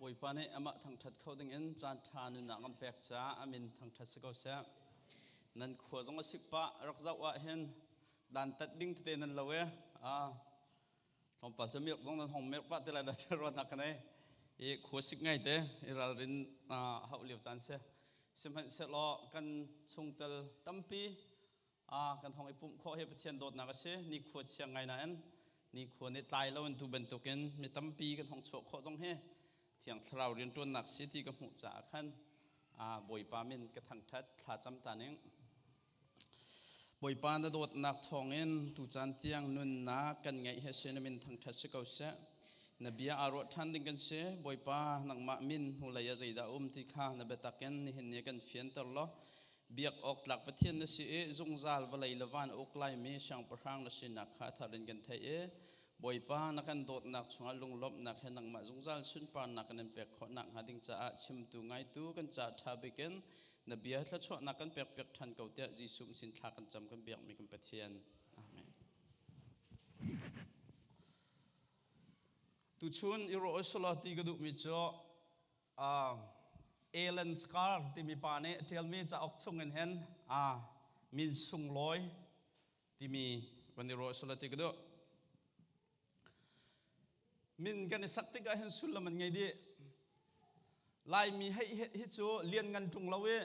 Bawipa nih amah thangṭhat kho dingin caan ṭha nunnak an pek caah a min thangṭhat si ko seh. Nan khua zong a sik pah rak zoh ah hin dantat ding tete nan lo e. Ah, tlawmpal cu mirh zong nan hong mirh pah te lai dah ti ruahnak ka nei. I khua sik ngai te i ralrin hauh lio caan si. Sihmanhsehlaw kan chungtel tampi kan hong i pumh khawh hi Pathian dawtnak a si. Nikhua chia ngai nain nikhua nih tlai lo in tu bantukin mi tampi kan hong chuah khawh zong hi Thiang Thlarau rianṭuannak si ti ka hmuh caah khan Bawipa min ka thangṭhat thla cam ta ning. Bawipa na dawtnak thawngin tucaan tiang nunnak kan ngeih hi si na min thangṭhat si ko seh. Na bia aa ruah ṭhan ding kan si. Bawipa nangmah min hnulei ah zeidah a um ti kha na biatak in nihin ni kan fianter law biak awk tlak Pathian na si i zungzal vawlei le van a uk laimi siangpahrang na sinak kha thar in kan theih i Bawipa na kan dawtnak chungah lunglawmhnak he nangmah zungzal sunparnak kan in pek khawh nakhnga ding caah chimtu ngaitu kan caah ṭha bik in na bia thluachuahnak kan pek piak ṭhan ko tiah Jesuh sin thla kan cam kan biakmi kan Pathian. Amen. Tuchun i ro solo ti ka duhmi cu Alan Scar timi pa nih a ṭialmi cauk chungin hin min sunglawi timi van i ruah sula ti ka duh. Min kan i sak tikah hin sullam an ngei dih. Laimi hei hi cu lian ngan ṭung lo i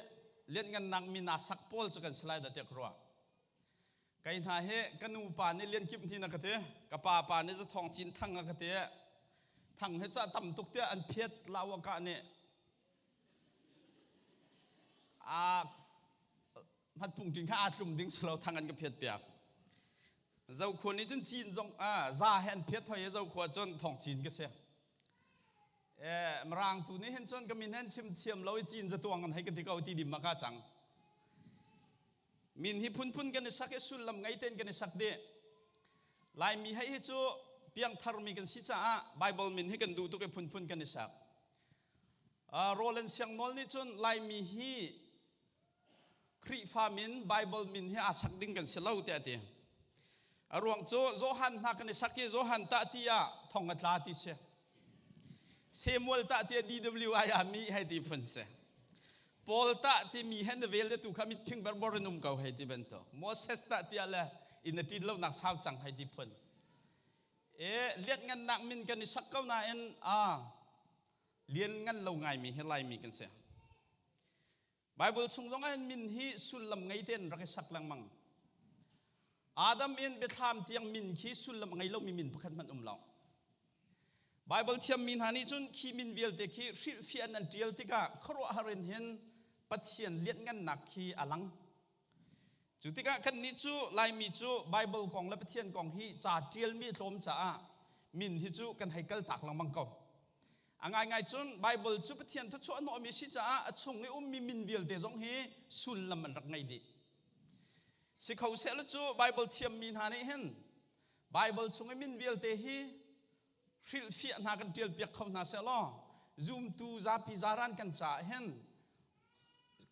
lian ngan nak mi naa sak pawl cu kan si lai dah tiah ka ruah. Kei hna hi ka nu pa nih lian kip hni na ka ti, ka pa pa nih zathawng cin thang a ka ti. Thang hi ca tam tuk tiah an phiat lawaka nih a hmatpung ṭin kha aa tlum ding si lo thang an ka phiat piak. Zokhua nih cun cin zong za he an phiat hoi i zokhua cun thong cin ka si. Mirang tu nih hin cun ka min hen chim thiam lo i cin zatuang an hei ka ti ko ti dim ma ka cang. Min hi phunphun kan i sak i sullam ngei tein kan i sak dih. Laimi hei hi cu piangtharmi kan si caah Bible min hi kan duh tuk i phunphun kan i sak. Roland Siangnawl nih cun Laimi hi Khrihfa min, Bible min hi aa sak ding kan si lo tiah a ti. A ruang cu Johan hna kan i sak i Johan tah ti ah thong a tla ti si. Samuel tah tiah DWI ah mi hei ti phun si. Paul tah timi he na vel le tu kha mit phing berbor in um ko hei ti bantuk. Moses tah tiah le in na ṭin lonak sau cang hei ti phun. E liat ngannak min kan i sak ko nain a lian ngan lo ngaimi hi Laimi kan si. Bible chung zong ah hin min hi sullam ngei tein rak i sak lengmang. Adam in biathlam tiang min khi sullam a ngei lomi min pakhat hmanh um lo. Bible thiammi hna nih cun khi min vialte khi hrilhfiah an ṭial tikah khuaruahhar in hin Pathian lianhngannak khi a lang. Cu tikah kannih cu Laimi cu Bible kong le Pathian kong hi ca ṭialmi a tlawm caah min hi cu kan hei kaltak lengmang ko. A ngaingai cun Bible cu Pathian thluachuah hnawhmi a si caah a chung i ummi min vialte zong hi sullam an rak ngei dih. Si kho sehlaw cu Bible thiammi hna nih hin Bible chung i min vialte hi hrilhfiah hna kan ṭialpiak kho hna sehlaw zumtu zapi zaran kan caah hin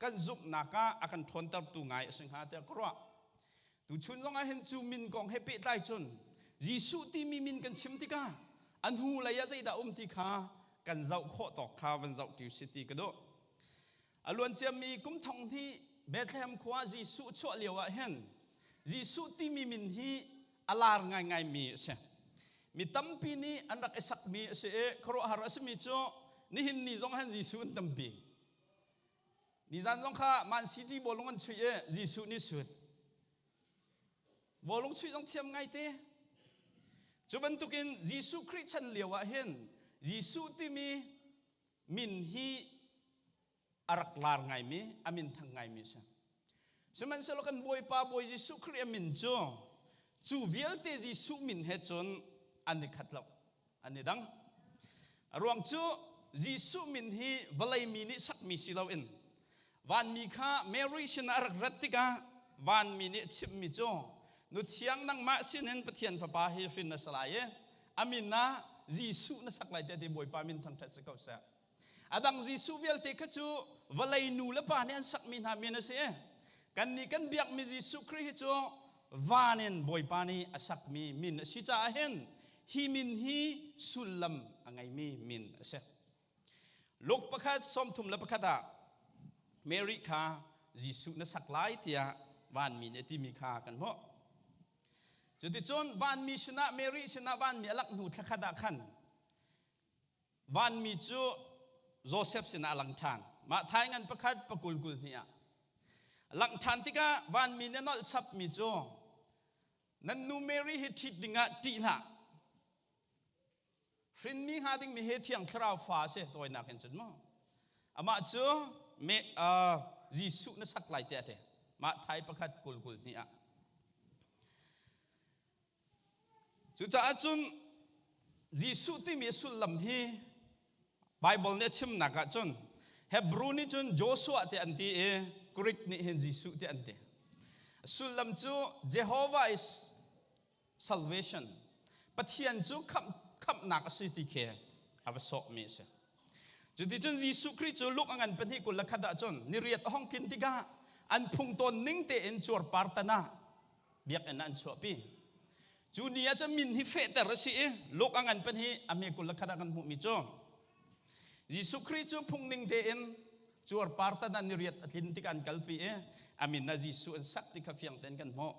kan zumhnak ah a kan ṭhawntertu ngai a si hnga tiah ka ruah. Tuchun zong ah hin cu min kong he pehtlai cun Jesuh timi min kan chim tikah a hnu lei ah zeidah um ti kha kan zoh khawh tawk kha van zoh ṭi si ti ka duh. A luanciami kum thong hnih Bethlehem khua Jesuh chuah lio ah hin Jesuh timi min hi a lar ngaingaimi a si. Mi tampi nih an rak i sakmi a si i khuaruahhar a simi cu nihin ni zong han Jesuh an tampi. Nizan zong kha Man City bawlung an chuih i Jesuh nih sut. Bawlung chuih zong thiam ngaite. Cu bantukin Jesuh Khrih chan lio ah hin Jesuh timi min hi a rak lar ngaimi, a min thang ngaimi a si. Sihmanhsehlaw kan Bawipa Bawi Jesuh Khrih a min cu cu vialte Jesuh min he cun an i khat lo, an i dang. A ruang cu Jesuh min hi vawlei mi nih sakmi si loin vanmi kha Mary sinah a rak rat tikah vanmi nih a chimhmi cu nu thiang nangmah sinin Pathian Fapa hi hrin na si lai i a min ah Jesuh na sak lai tiah ti Bawipa min thangṭhat si ko seh. A dang Jesuh vialte kha cu vawlei nu le pa nih an sakmi hna min a si. Kannih kan biakmi Jesuh Khrih hi cu van in Bawipa nih a sakmi min a si caah hin hi min hi sullam a ngeimi min a si. Luke pakhat 31 ah Mary kha Jesuh na sak lai tiah vanmi nih a timi kha kan hmuh. Cuticun vanmi sinah Mary sinah vanmi a lak hnu thlakhat ah khan vanmi cu Joseph sinah a lang ṭhan. Mah thai ngan pakhat pakul kul hnih ah langh ṭhan tikah vanmi nih a nolh chapmi cu nan nu Mary hi ṭhit dingah ṭih hlah. Hrinmi hnga dingmi hi Thiang Thlarau fa a si tawinak in cun maw. Amah cu me, uh, Jesuh na sak lai tiah a ti. Mah thai pakhat kul kul hnih ah. Cucaah cun Jesuh timi sullam hi Bible nih a chimnak ah cun Hebrew nih cun Joshua ti an ti i Greek nih hin Jesuh ti an ti. Sullam cu Jehovah is salvation. Pathian cu khamh, khamhnak a si ti khi a va sawhmi a si. Cuticun Jesuh Khrih cu Luke a ngan pahnih 21 ah cun niriat a hong tlin tikah an phung tawn ning tein cuarpar tan ah biakinn ah an chuahpi. Cu ni ah cun min hi fehter a si i Luke a ngan pahnih a hme 21 ah kan hmuhmi cu Jesuh Khrih cu phung ning tein cuarpar tan ah niriat a tlin tikah an kalpi i a min ah Jesuh an sak ti kha fiang tein kan hmuh.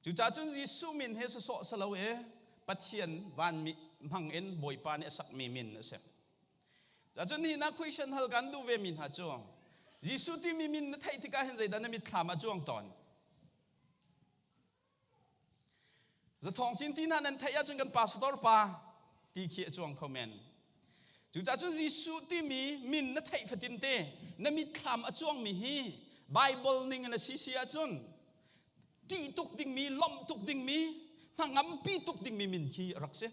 Cucaah cun Jesuh min he sawsawh si lo i Pathian vanmi hmang in Bawipa nih a sakmi min a si. Cun nihin ah question hal kan duh ve mi hna cu Jesuh timi min na theih tikah hin zeidah na mitthlam ah cuang tawn? Zathawng sin ti hna nan theih ahcun kan pastor pa ti khi a cuang kho men. Cucaah cun Jesuh timi min na theih fatin te na mitthlam a cuangmi hi Bible ning in a si si ahcun ṭih tuk dingmi, lawmh tuk dingmi, hnangampi tuk dingmi min khi a rak si.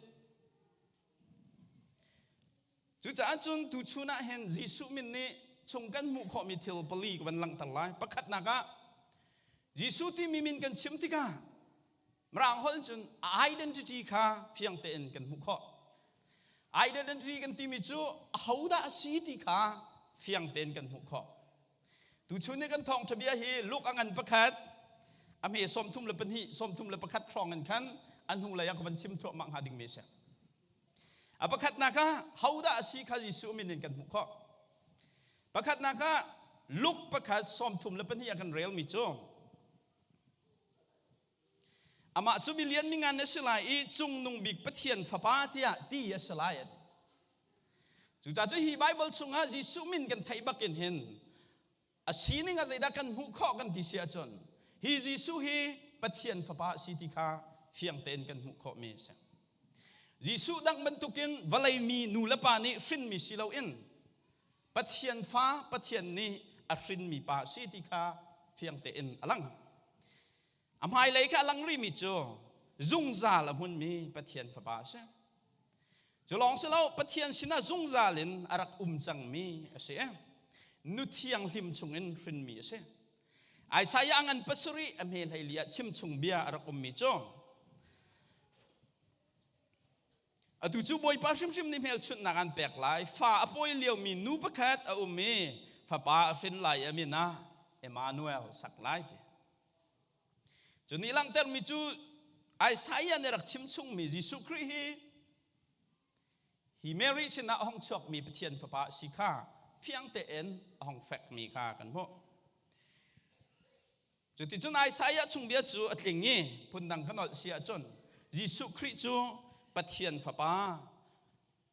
Cucaah cun tuchun ah hin Jesuh min nih chung kan hmuh khawhmi thil pali ka van langhter lai. Pakhatnak ah Jesuh timi min kan chim tikah Mirang holh cun identity kha fiang tein kan hmuh khawh. Identity kan timi cu ahodah a si ti kha fiang tein kan hmuh khawh. Tuchun ni kan thawngṭha bia hi Luke a ngan pakhat a hme 32 31 hrawng in khan a hnu lei ah ka van chim thluahmah hnga dingmi a si. A pakhatnak ah hodah a si kha Jesuh min in kan hmuh khawh. Pakhatnak ah Luke pakhat 32 ah kan relmi cu amah cu milian mingan a si lai i cungnung bik Pathian fapa tiah ti a si lai a ti. Cucaah cu hi Bible chungah Jesuh min kan theih bakin hin a sining ah zeidah kan hmuh khawh kan ti si ahcun hi Jesuh hi Pathian fapa a si ti kha fiang tein kan hmuh khawhmi a si. Jesuh dang bantukin vawlei mi nu le pa nih hrinmi si loin Pathian fa Pathian nih a hrinmi pa a si ti kha fiang tein a lang. A hmailei kha a lang rihmi cu zungzal a hmunmi Pathian fapa a si. Cu lawng si lo Pathian sinah zungzal in a rak um cangmi a si. Nu thianghlim chungin hrinmi a si. Isaiah ngan pasarih a hme hleili ah chimchung bia a rak ummi cu Atu cu Bawipa hrimhrim nih hmelchunhnak an pek lai. Fa a pawi liomi nu pakhat a um i fapa a hrin lai a min ah Emmanuel sak lai ti. Cu nih langhtermi cu Isaiah nih rak chim chungmi Jesuh Khrih hi hi Mary sinah a hung chuakmi Pathian fapa a si kha fiang tein a hung fekmi kha kan hmuh. Cuticun Isaiah chung bia cu a tling i phundang kan olh si ahcun Jesuh Khrih cu Pathian Fapa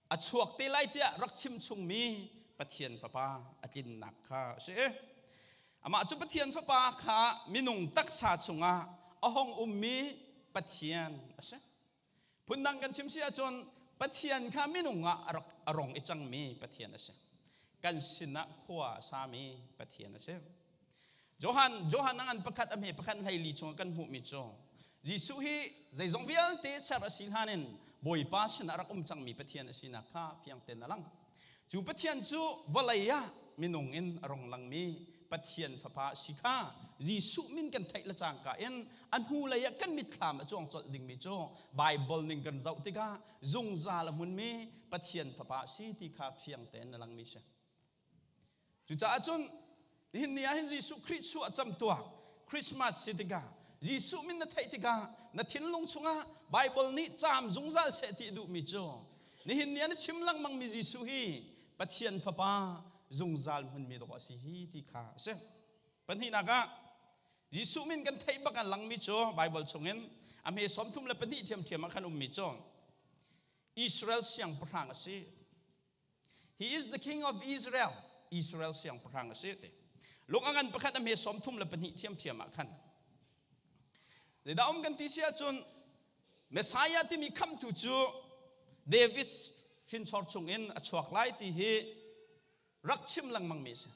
a chuak te lai tiah rak chim chungmi Pathian Fapa a tlinnak kha a si. Amah cu Pathian Fapa kha minung taksa chungah a hong ummi Pathian a si. Phundang kan chim si ahcun Pathian kha minung ah a rak a rong i cangmi Pathian a si. Kan sinah khua a sami Pathian a si. Johan Johan a ngan pakhat a hme pakhat hleili chungah kan hmuhmi cu Jesuh hi zeizong vialte ser a si hlan in Bawipa sinah rak um cangmi Pathian a sinak kha fiang tein a lang. Cu Pathian cu vawlei ah minung in a rong langmi Pathian Fapa a si kha Jesuh min kan theih le cangka in a hnulei ah kan mitthlam a cuang colh dingmi cu Baibal ning kan zoh tikah zungzal a hmunmi Pathian Fapa a si ti kha fiang tein a langmi si. Cucaah cun nihin ni ah hin Jesuh Khrih chuah camtuak Christmas si tikah Jesuh min na theih tikah na thinlung chungah Bible nih caam zungzal seh ti duhmi cu nihin ni ah na chim lengmangmi Jesuh hi Pathian Fapa zungzal hmunmi dawh a si hi ti kha a si. Pahnihnak ah Jesuh min kan theih bak an langmi cu Bible chungin a hme 32 ṭhiamṭhiam ah khan ummi cu Israel siangpahrang a si. He is the king of Israel. Israel siangpahrang a si ti. Lung a ngan pakhat a hme 32 ṭhiamṭhiam ah khan. Zeidah um kan ti si ahcun Messiah timi khamhtu cu David hrinchor chungin a chuak lai ti hi rak chim lengmang mi a si.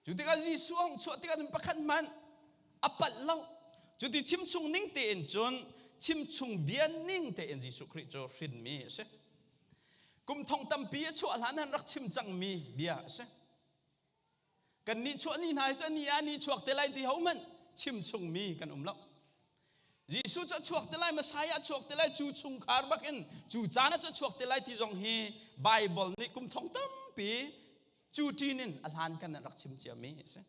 Cu tikah Jesuh a hung chuah tikah cun pakhat hmanh a palh lo. Cu ti chimchung ning tein cun chimchung bia ning tein Jesuh Khrih cu hrinmi a si. Kum thong tampi a chuah hlan han rak chim cangmi bia a si. Kan nih chuah ni hna hi cu ni ah ni chuak te lai ti ho hmanh chim chungmi kan um lo. Jesuh cu a chuak te lai, Messiah a chuak te lai, cu chungkhar bakin cu caan ah cu a chuak te lai ti zong hi Bible nih kum thong tampi cu ṭin in a hlan kan rak chim ciami a si.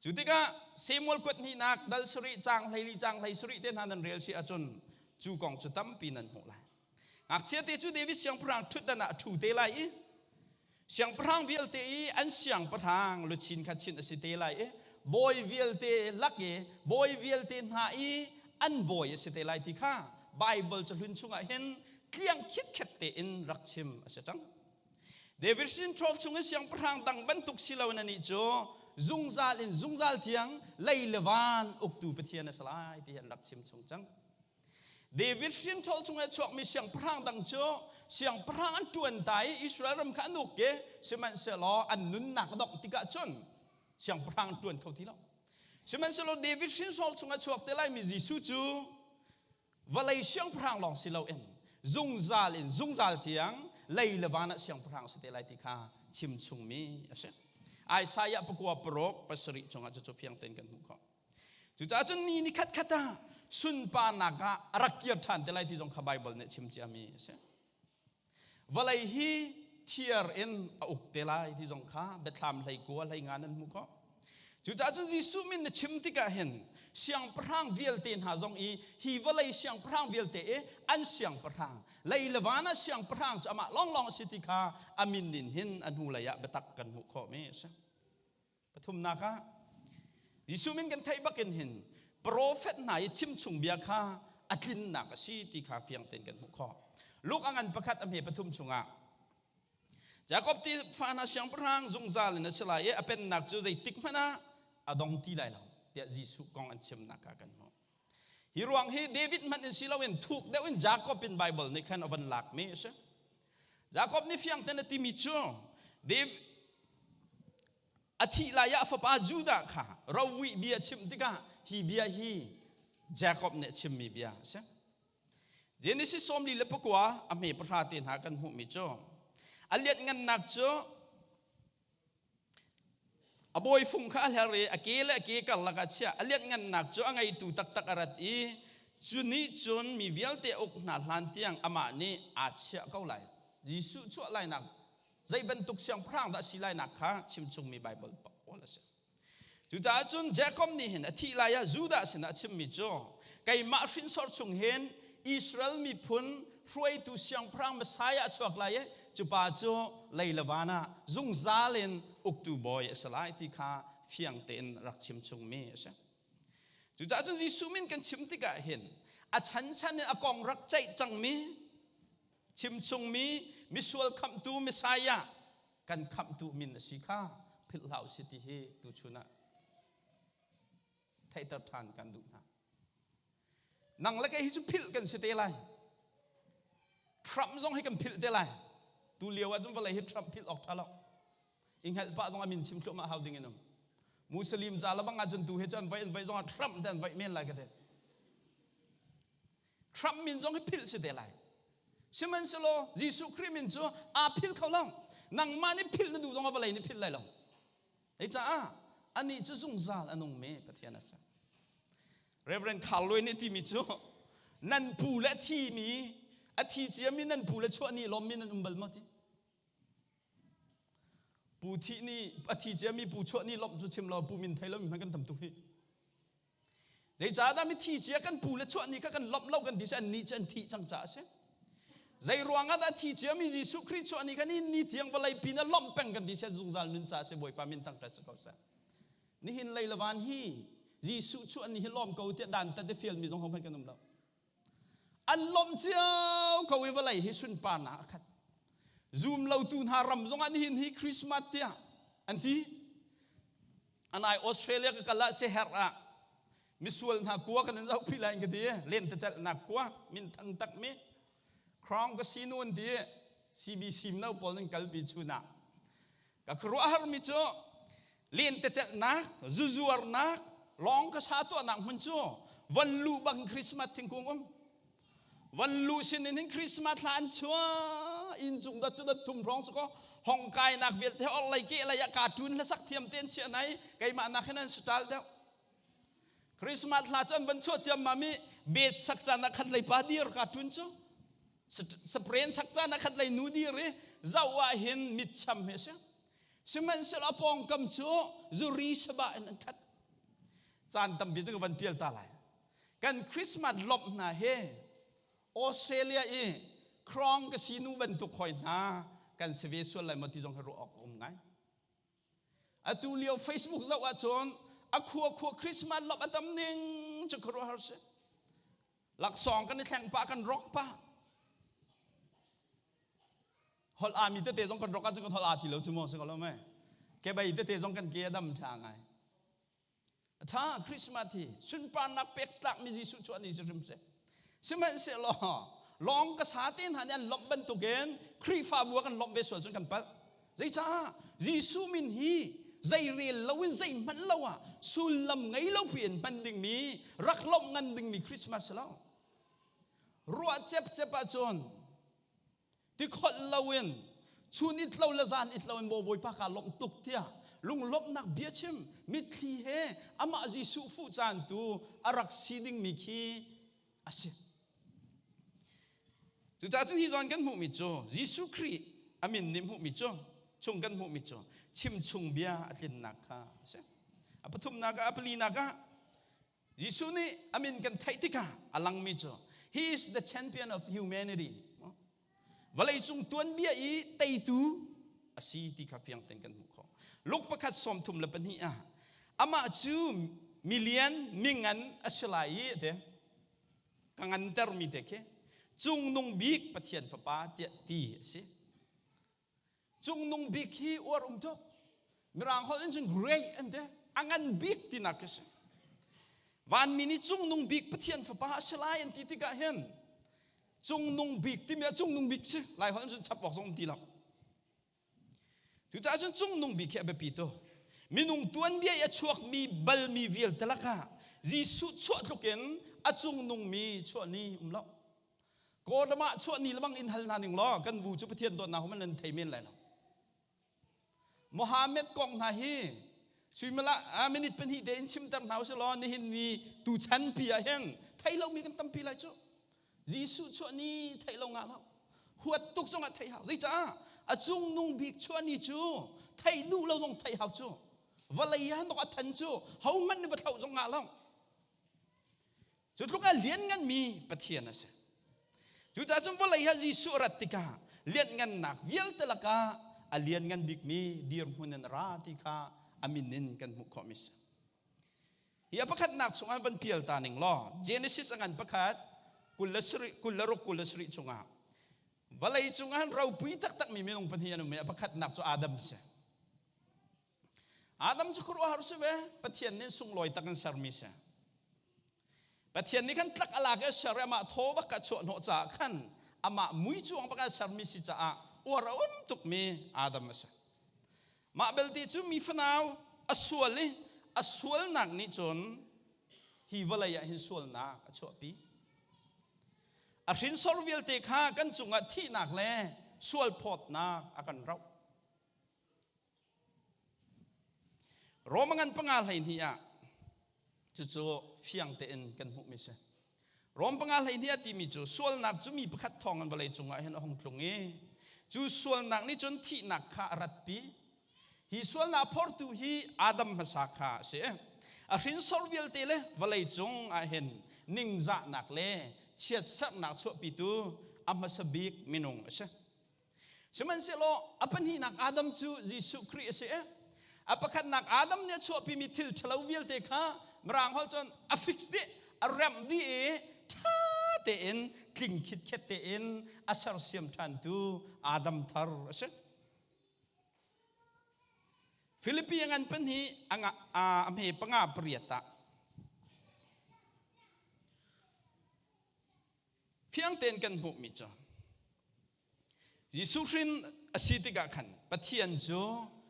Cu tikah Samuel kuat hnihnak dal sarih caang 14 caang 17 te hna nan rel si ahcun cu kong cu tampi nan hmuh lai. Ngakchia te cu David siangpahrang ṭhutdan ah a ṭhu te lai i siangpahrang vialte i an siangpahrang luchin kha chinh a si te lai i bawi vialte lak i bawi vialte hna i an bawi a si te lai ti kha Baibal cahlun chungah hin tliang khitkhet tein rak chim a si cang. David hrinṭhawl chung i siangpahrang dang bantuk si loin anih cu zungzal in zungzal tiang lei le van uktu Pathian a si lai ti an rak chim chung cang. David hrinṭhawl chung i a chuakmi siangpahrang dang cu siangpahrang an ṭuan ta i Israel ram kha an uk i sihmanhsehlaw an nunnak a dongh tikah cun siangpahrang an ṭuan kho ti lo. Sihmanhsehlaw David hrinhrawl chung a chuak te laimi Jesuh cu vawlei siangpahrang lawng si loin zungzal in zungzal tiang lei le van ah siangpahrang si te lai ti kha chim chungmi a si. Isaiah pakua paruk pasarih chungah cucu fiang tein kan hmuh khawh. Cucaah cun ni ni khat khat ah sunparnak ah a rak kir ṭhan te lai ti zong kha Baibal nih chim ciami a si. Vawlei hi thiar in a uk te lai ti zong kha biathlam 19 hlei nga nan hmuh khawh. Cucaah cun Jesuh min na chim tikah hin siangpahrang vialte hna zong i hi vawlei siangpahrang vialte i an siangpahrang lei le van ah siangpahrang cu amah lawnglawng a si ti kha a min in hin a hnulei ah biatak kan hmuh khawhmi a si. Pathumnak ah Jesuh min kan theih bakin hin profet hna i chimchung bia kha a tlinnak a si ti kha fiang tein kan hmuh khawh. Luke a ngan pakhat a hme pathum chungah Jakob ti fa hna siangpahrang zungzal in a si lai i a pennak cu zeitik hmanh ah a dong ti lai lo tiah Jesuh kong an chimnak kha kan hmuh. Hi ruang hi David hmanh in si loin thuk deuh in Jakob in Bible nih khan a van lakmi a si. Jakob nih fiang tein a timi cu David a thih lai ah a fapa Judah kha rovuih bia chimh tikah hi bia hi Jakob nih a chimmi bia a si. Genesis 49 a hme pahra te hna kan hmuhmi cu a lianhngannak cu A bawifung kha a hler i a ke le a ke karlak ah chiah. A lianhngannak cu a ngeitu taktak a rat i cu nih cun mi vialte a uk hna hlan tiang amah nih aa chiah ko lai. Jesuh chuah lainak zei bantuk siangpahrang dah a si lainak kha chimchungmi Baibal pawl a si. Cucaah cun Jakob nih hin a thih lai ah Judah sinah a chimmi cu keimah hrinsor chung hin Israel miphun hruaitu siangpahrang Messiah a chuak lai i cu pa cu lei le van ah zungzal in uktu bawi a si lai ti kha fiang tein rak chim chungmi a si. Cucaah cun Jesuh min kan chim tikah hin a chanchan in a kong rak ceih cangmi chim chungmi misual khamhtu Messiah kan khamhtu min a si kha philh hlah u si ti hi tuchun ah theihter ṭhan kan duh hna. Nang le kei hi cu philh kan si te lai. Trump zong hi kan philh te lai. Tu lio ah cun vawlei hi Trump philh awk ṭha lo. I hngalh pah zong a min chim thluahmah hau ding in um. Muslim ca lebang ah cun tu hi cu an vaih an vaih zong ah Trump te an vaih men lai ka ti. Trump min zong hi philh si te lai. Sihmanhsehlaw Jesuh Khrih min cu aa philh kho lo. Nangmah nih philh na duh zong ah vawlei nih philh lai lo. Hei caah anih cu zungzal a nungmi Pathian a si. Reverend Carl Lewin nih timi cu nan pu le thimi a thi ciami nan pu le chuah ni lawmmi nan um bal maw ti? Pu thi ni a thi ciami pu chuah ni lawmh cu chim lo pu min thei lomi hmanh kan tam tuk hi. Zeicahdah mithi cia kan pu le chuah ni kha kan lawmh lo kan ti si an nih cu an thih cang caah a si. Zei ruangah dah thi ciami Jesuh Khrih chuah ni kha ni ni tiang vawlei pin ah lawmh peng kan ti seh zungzal nun ca si Bawipa min thangṭhat si ko seh. Nihin lei le van hi Jesuh chuah ni hi lawm ko tiah dan tat i fialmi zong hohmanh kan um lo. An lawmh cio ko i vawlei hi sunparnak a khat. Zum lotu hna ram zongah nihin hi Christmas tiah an ti. Anai Australia ka kal ah seher ah misual hna kua kan in zohpi lai ka ti lentecelhnak kua min thang tak mi Crown Casino an ti CBC no pawl nan kalpi chun ah ka khuaruahhar mi cu lentecelhnak zuzuarnak lawng ka sa tuahnak hmun cu von lu bang Christmas thingkung um Van lu sin in hin Christmas thla an chuah inn cung dat cu dat thum hrawng si ko hong kai nak vialte or lei ke lei ah cartoon hlasak thiam te an chiah nai keimah nak hin an style deuh Christmas hla cu an van chuah ciam ma mi bet sak caan ah khat lei pa dir cartoon cu spren sak caan ah khat lei nu dir i zoh ah hin mit cham he si sihmanhsehlaw pawngkam cu zuri saba in an khat caan tampi cu ka van pial ta lai Kan Christmas lawmh hna hi Australia i Crown Casino bantuk hoi hna kan si ve sual lai maw ti zong hi ruah awk a um ngai. Atu lio Facebook zoh ahcun a khua khua Christmas lawmh a tam ning cu khuaruahhar si. Laksawng kan i thleng pah kan rock pah. Holh ami tete zong kan rock ahcun kan holh aa ti lo cu maw si ko lo mei. Kebei tete zong kan ke a dam ṭha ngai. A ṭha Christmas hi sunparnak pek tlakmi Jesuh cu an i hrim seh. Sihmanhsehlaw lawng ka sa te hna nih an lawmh bantukin Khrihfabu ah kan lawmh ve sual cun kan palh. Zeicah Jesuh min hi zei rel loin zei hmanh lo ah sullam ngei lo piin hman dingmi rak lawmh ngan dingmi Christmas si lo. Ruah cepcep ahcun Tikholh loin chun it lo le zan it loin maw Bawipa kaa lawmh tuk tiah lunglawmhnak bia chim mitthli he amah Jesuh fuh caan tu a rak si dingmi khi a si. Cucaah cun hi zawn kan hmuhmi cu Jesuh Khrih a min nih hmuhmi cu chung kan hmuhmi cu chimchung bia a tlinnak kha a si. A pathumnak ah a palinak ah Jesuh nih a min kan theih tikah a langmi cu he is the champion of humanity. Vawleicung tuanbia i teitu a si ti kha fiang tein kan hmuh khawh. Luke pakhat 32 ah amah cu milian mingan a si lai i te ka ngantermi te khi cungnung bik Pathian fapa tiah ti a si. Cungnung bik hi uar um tuk. Mirang holh in cun great an ti. A ngan bik tinak khi si. Vanmi nih cungnung bik Pathian fapa a si lai an ti tikah hin cungnung bik timi ah cungnung bik si. Lai holh in cun chap awk zong um ti lo. Cucaah cun cungnung bik hi a biapi tuk. Minung tuanbia i a chuakmi balmi vialte lakah Jesuh chuah tluk in a cungnungmi chuah ni um lo. Kawlram ah chuah ni lebang in hal hna ning law kan bu cu Pathian dawtnak hman nan thei men lai lo. Mohammed kong hna hi suimala minute pahnih te in chimter hna usih law nihin ni tu chan pi ah hin thei lomi kan tampi lai cu. Jesuh chuah ni theih lo ngah lo. Huat tuk zong ah theih hau. Zeicah a cungnung bik chuah ni cu theih duh lo zong theih hau cu. Vawlei ah nok a than cu ho hmanh nih va thloh zong ngah lo. Cu tluk ah liannganmi Pathian a si. Cucaah cun vawlei ah Jesuh a rat tikah lianngannak vialte lakah a lianngan bikmi dirhmun in a ra ti kha a min in kan hmuh khawhmi a si. Hi a pakhatnak chungah van pial ta ning law Genesis a ngan pakhat 26 27 chungah vawlei cungah ropui taktakmi minung pahnih an um i a pakhatnak cu Adam a si. Adam cu khuaruahhar si ve. Pathian nih sunglawi tak in sermi si. Pathian nih khan tlak a lak i a ser i amah thaw bak a chuah hnawh caah khan amah mui cuang bak a sermi si caah uar a um tukmi Adam a si. Mah belte cu mi fanau a sual i a sualnak nih cun hi vawlei ah hin sualnak a chuahpi. A hrinsor vialte kha kan cungah thihnak le sualphawtnak a kan roh. Roma ngan panga 12 ah cucu fiang tein kan hmuhmi si. Rom panga 12 ah timi cu sualnak cu mi pakhat thawng in vawlei cungah hin a hung tlung i cu sualnak nih cun thihnak kha a ratpi. Hi sualnak phortu hi Adam hmasa kha a si. A hrinsor vialte le vawlei cung ah hin ningzahnak le chiatserhnak chuahpitu a hmasa bik minung a si. Sihmanhsehlaw a pahnihnak Adam cu Jesuh Khrih a si i a pakhatnak Adam nih a chuahpimi thil ṭhalo vialte kha Mirang holh cun a fix dih, a remh dih i ṭha tein tling khitkhet tein a sersiam ṭhantu Adam thar a si. Filipi a ngan pahnih a hme panga pariat ah fiang tein kan hmuhmi cu Jesuh hrin a si tikah khan Pathian cu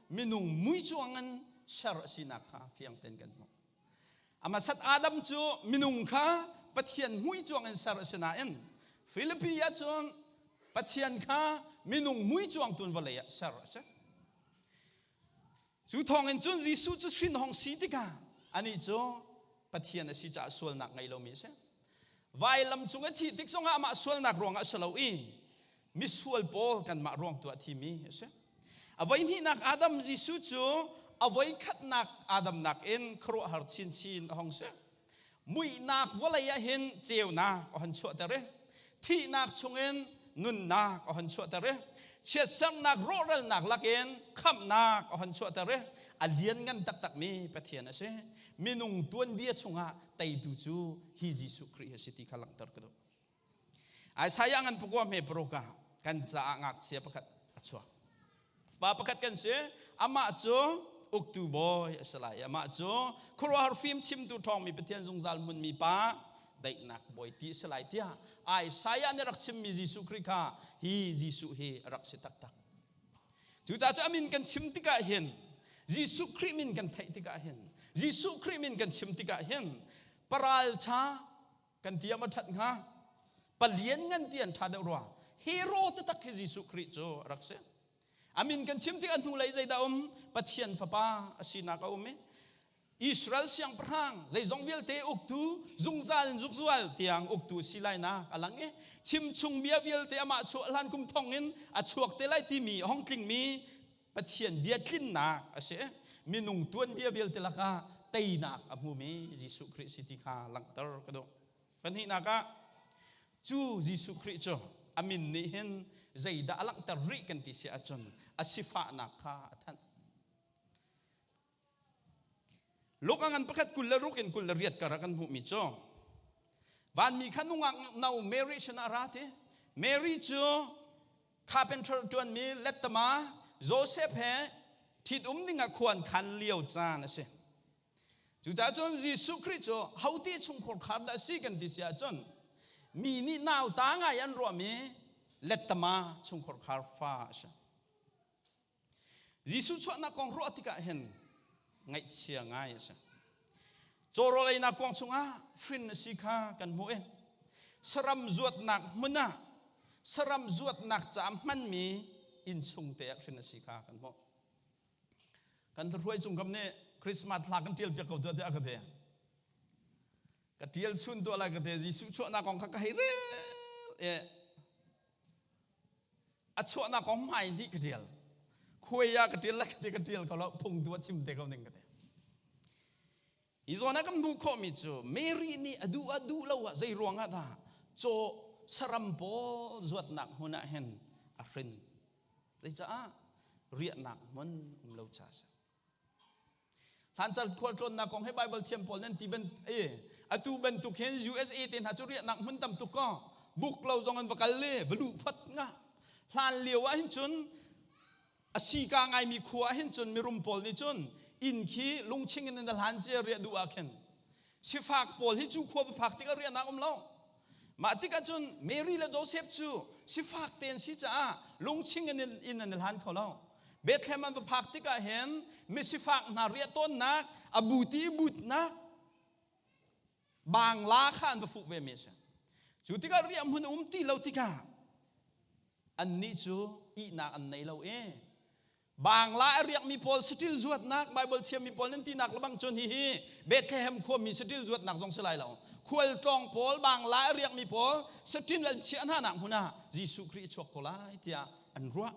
minung mui cuangin ser a sinak kha fiang tein kan hmuh. A hmasat Adam cu minung kha Pathian mui cuangin ser a si nain Filipi ah cun Pathian kha minung mui cuang tun vawlei ah ser a si. Cu thawngin cun Jesuh cu hrin hong si tikah anih cu Pathian a si caah sualnak ngei lomi a si. Vailam cung a thih tik zongah amah sualnak ruangah a si lo i misual pawl kanmah ruang tu ah thimi a si. A voihnihnak Adam Jesuh cu a voikhatnak Adam nakin khuaruahhar chinchin a hong si. Muihnak vawlei ah hin ceunak a hon chuahter i thihnak chungin nunnak a hon chuahter i chiatsernak rawhralnak lakin khamhnak a hon chuahter i a lianngan taktakmi Pathian a si. Minung tuanbia chungah teitu cu hi Jesuh Khrih a si ti kha langhter ka duh. Isaiah ngan pakua hme paruk ah kan caah ngakchia pakhat a chuak. Pa pakhat kan si, amah cu uktu bawi a si lai. Amah cu khuaruahhar fim chimtu ṭhawngmi Pathian zungzal hmunmi pa daihnak bawi ti a si lai tiah Isaiah nih rak chimmi Jesuh Khrih kha hi Jesuh hi a rak si taktak. Cucaah cu a min kan chim tikah hin Jesuh Khrih min kan theih tikah hin Jesuh Khrih min kan chim tikah hin paralṭha kan tiam a ṭhat hnga palian ngan ti an ṭha deuh rua hero taktak hi Jesuh Khrih cu a rak si a min kan chim tik a hnulei zeidah um Pathian fapa a sinak a um i Israel siangpahrang zeizong vialte uktu zungzal in zukzual tiang uktu si lainak a lang i chimchung bia vialte amah chuah hlan kum thong in a chuak te lai timi a hong tlingmi Pathian bia tlinnak a si. Minung tuanbia vialte lakah teinak a hmumi Jesuh Khrih si ti kha langhter ka duh. Pahnihnak ah cu Jesuh Khrih cu a min nih hin zeidah a langhter rih kan ti si ahcun a sifahnak kha a thanh. Luka ngan pakhat 26 in 28 kar ah kan hmuhmi cu vanmi kha nungak no Mary sinah a ra ti. Mary cu carpenter ṭuanmi lettama Joseph he ṭhitum dingah khuan khan lio caan a si. Cucaah cun Jesuh Khrih cu hote chungkhur khar dah si kan ti si ahcun mi nih nauta ngai an ruahmi lettama chungkhur khar fa a si. Jesuh chuahnak kong ruah tikah hin ngaihchia ngai a si. Cawrawl einak kuang chungah hrin a si kha kan hmuh i saram zuatnak hmun ah saram zuatnak ca hmanmi innchung te ah hrin a si kha kan hmuh. Kan hruai cung kam nih Christmas hla kan ṭial piak ko tuah tiah a ka ti. Ka ṭial chun tuah lai ka ti. Jesuh chuahnak kong kha ka hei rel i a chuahnak kong hmai dih ka ṭial khuai ah ka ṭial le ka ti ka ṭial ko lo phung tu a chim te ko ning ka ti hi zawn ah kan hmuh khawhmi cu Mary nih a duh ah duh lo ah zei ruang ah dah caw saram pawl zuatnak hmun ah hin a hrin zeicaah riahnak hmun um lo ca si Hlancal khualtlawnnak kong hi Bible thiam pawl nan ti ban e atu bantuk hin USA te hna cu riahnak hmun tam tuk ko buk lo zong an va kal le va luh phot nga hlan lio ah hin cun a sika ngaimi khua ah hin cun mirum pawl nih cun inn khi lungching in an hlan cia riah duh ah khin sifak pawl hi cu khua va phak tikah riahnak um lo mah tikah cun Mary le Joseph cu sifak te an si caah lungching in inn an i hlan kho lo Bethlehem an va phak tikah hin misifak hna riah tawnnak a buti butnak bangla kha an va fuh ve mi a si cu tikah riah hmun um ti lo tikah annih cu ihnak an nei lo i Bangla a riakmi pawl saṭil zuatnak Bible thiammi pawl nan tinak lebang cun hihi Bethlehem khuami saṭil zuatnak zong si lai lo. Khualtlawng pawl Bangla a riakmi pawl saṭil an chiah hna nak hmun ah Jesuh Khrih a chuak ko lai tiah an ruah.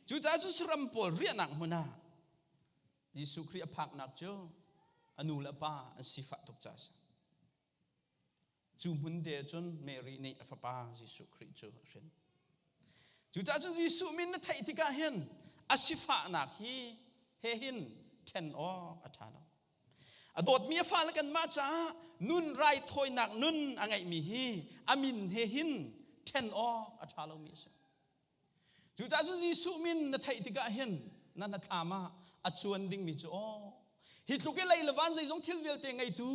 Cucaah cu saram pawl riahnak hmun ah Jesuh Khrih a phaknak cu a nu le a pa an sifah tuk caah a si. Cu hmun te cun Mary nih a fapa Jesuh Khrih cu a hrin. Cucaah cun Jesuh min na theih tikah hin a sifahnak hi he hin ṭhen awk a ṭha lo. A dawtmi a fale kanmah caah nun raithawinak nun a ngeihmi hi a min he hin ṭhen awk a ṭha lomi a si. Cucaah cun Jesuh min na theih tikah hin na hnathlam ah a cuan dingmi cu aw hi tluk i lei le van zeizong thil vialte ngeitu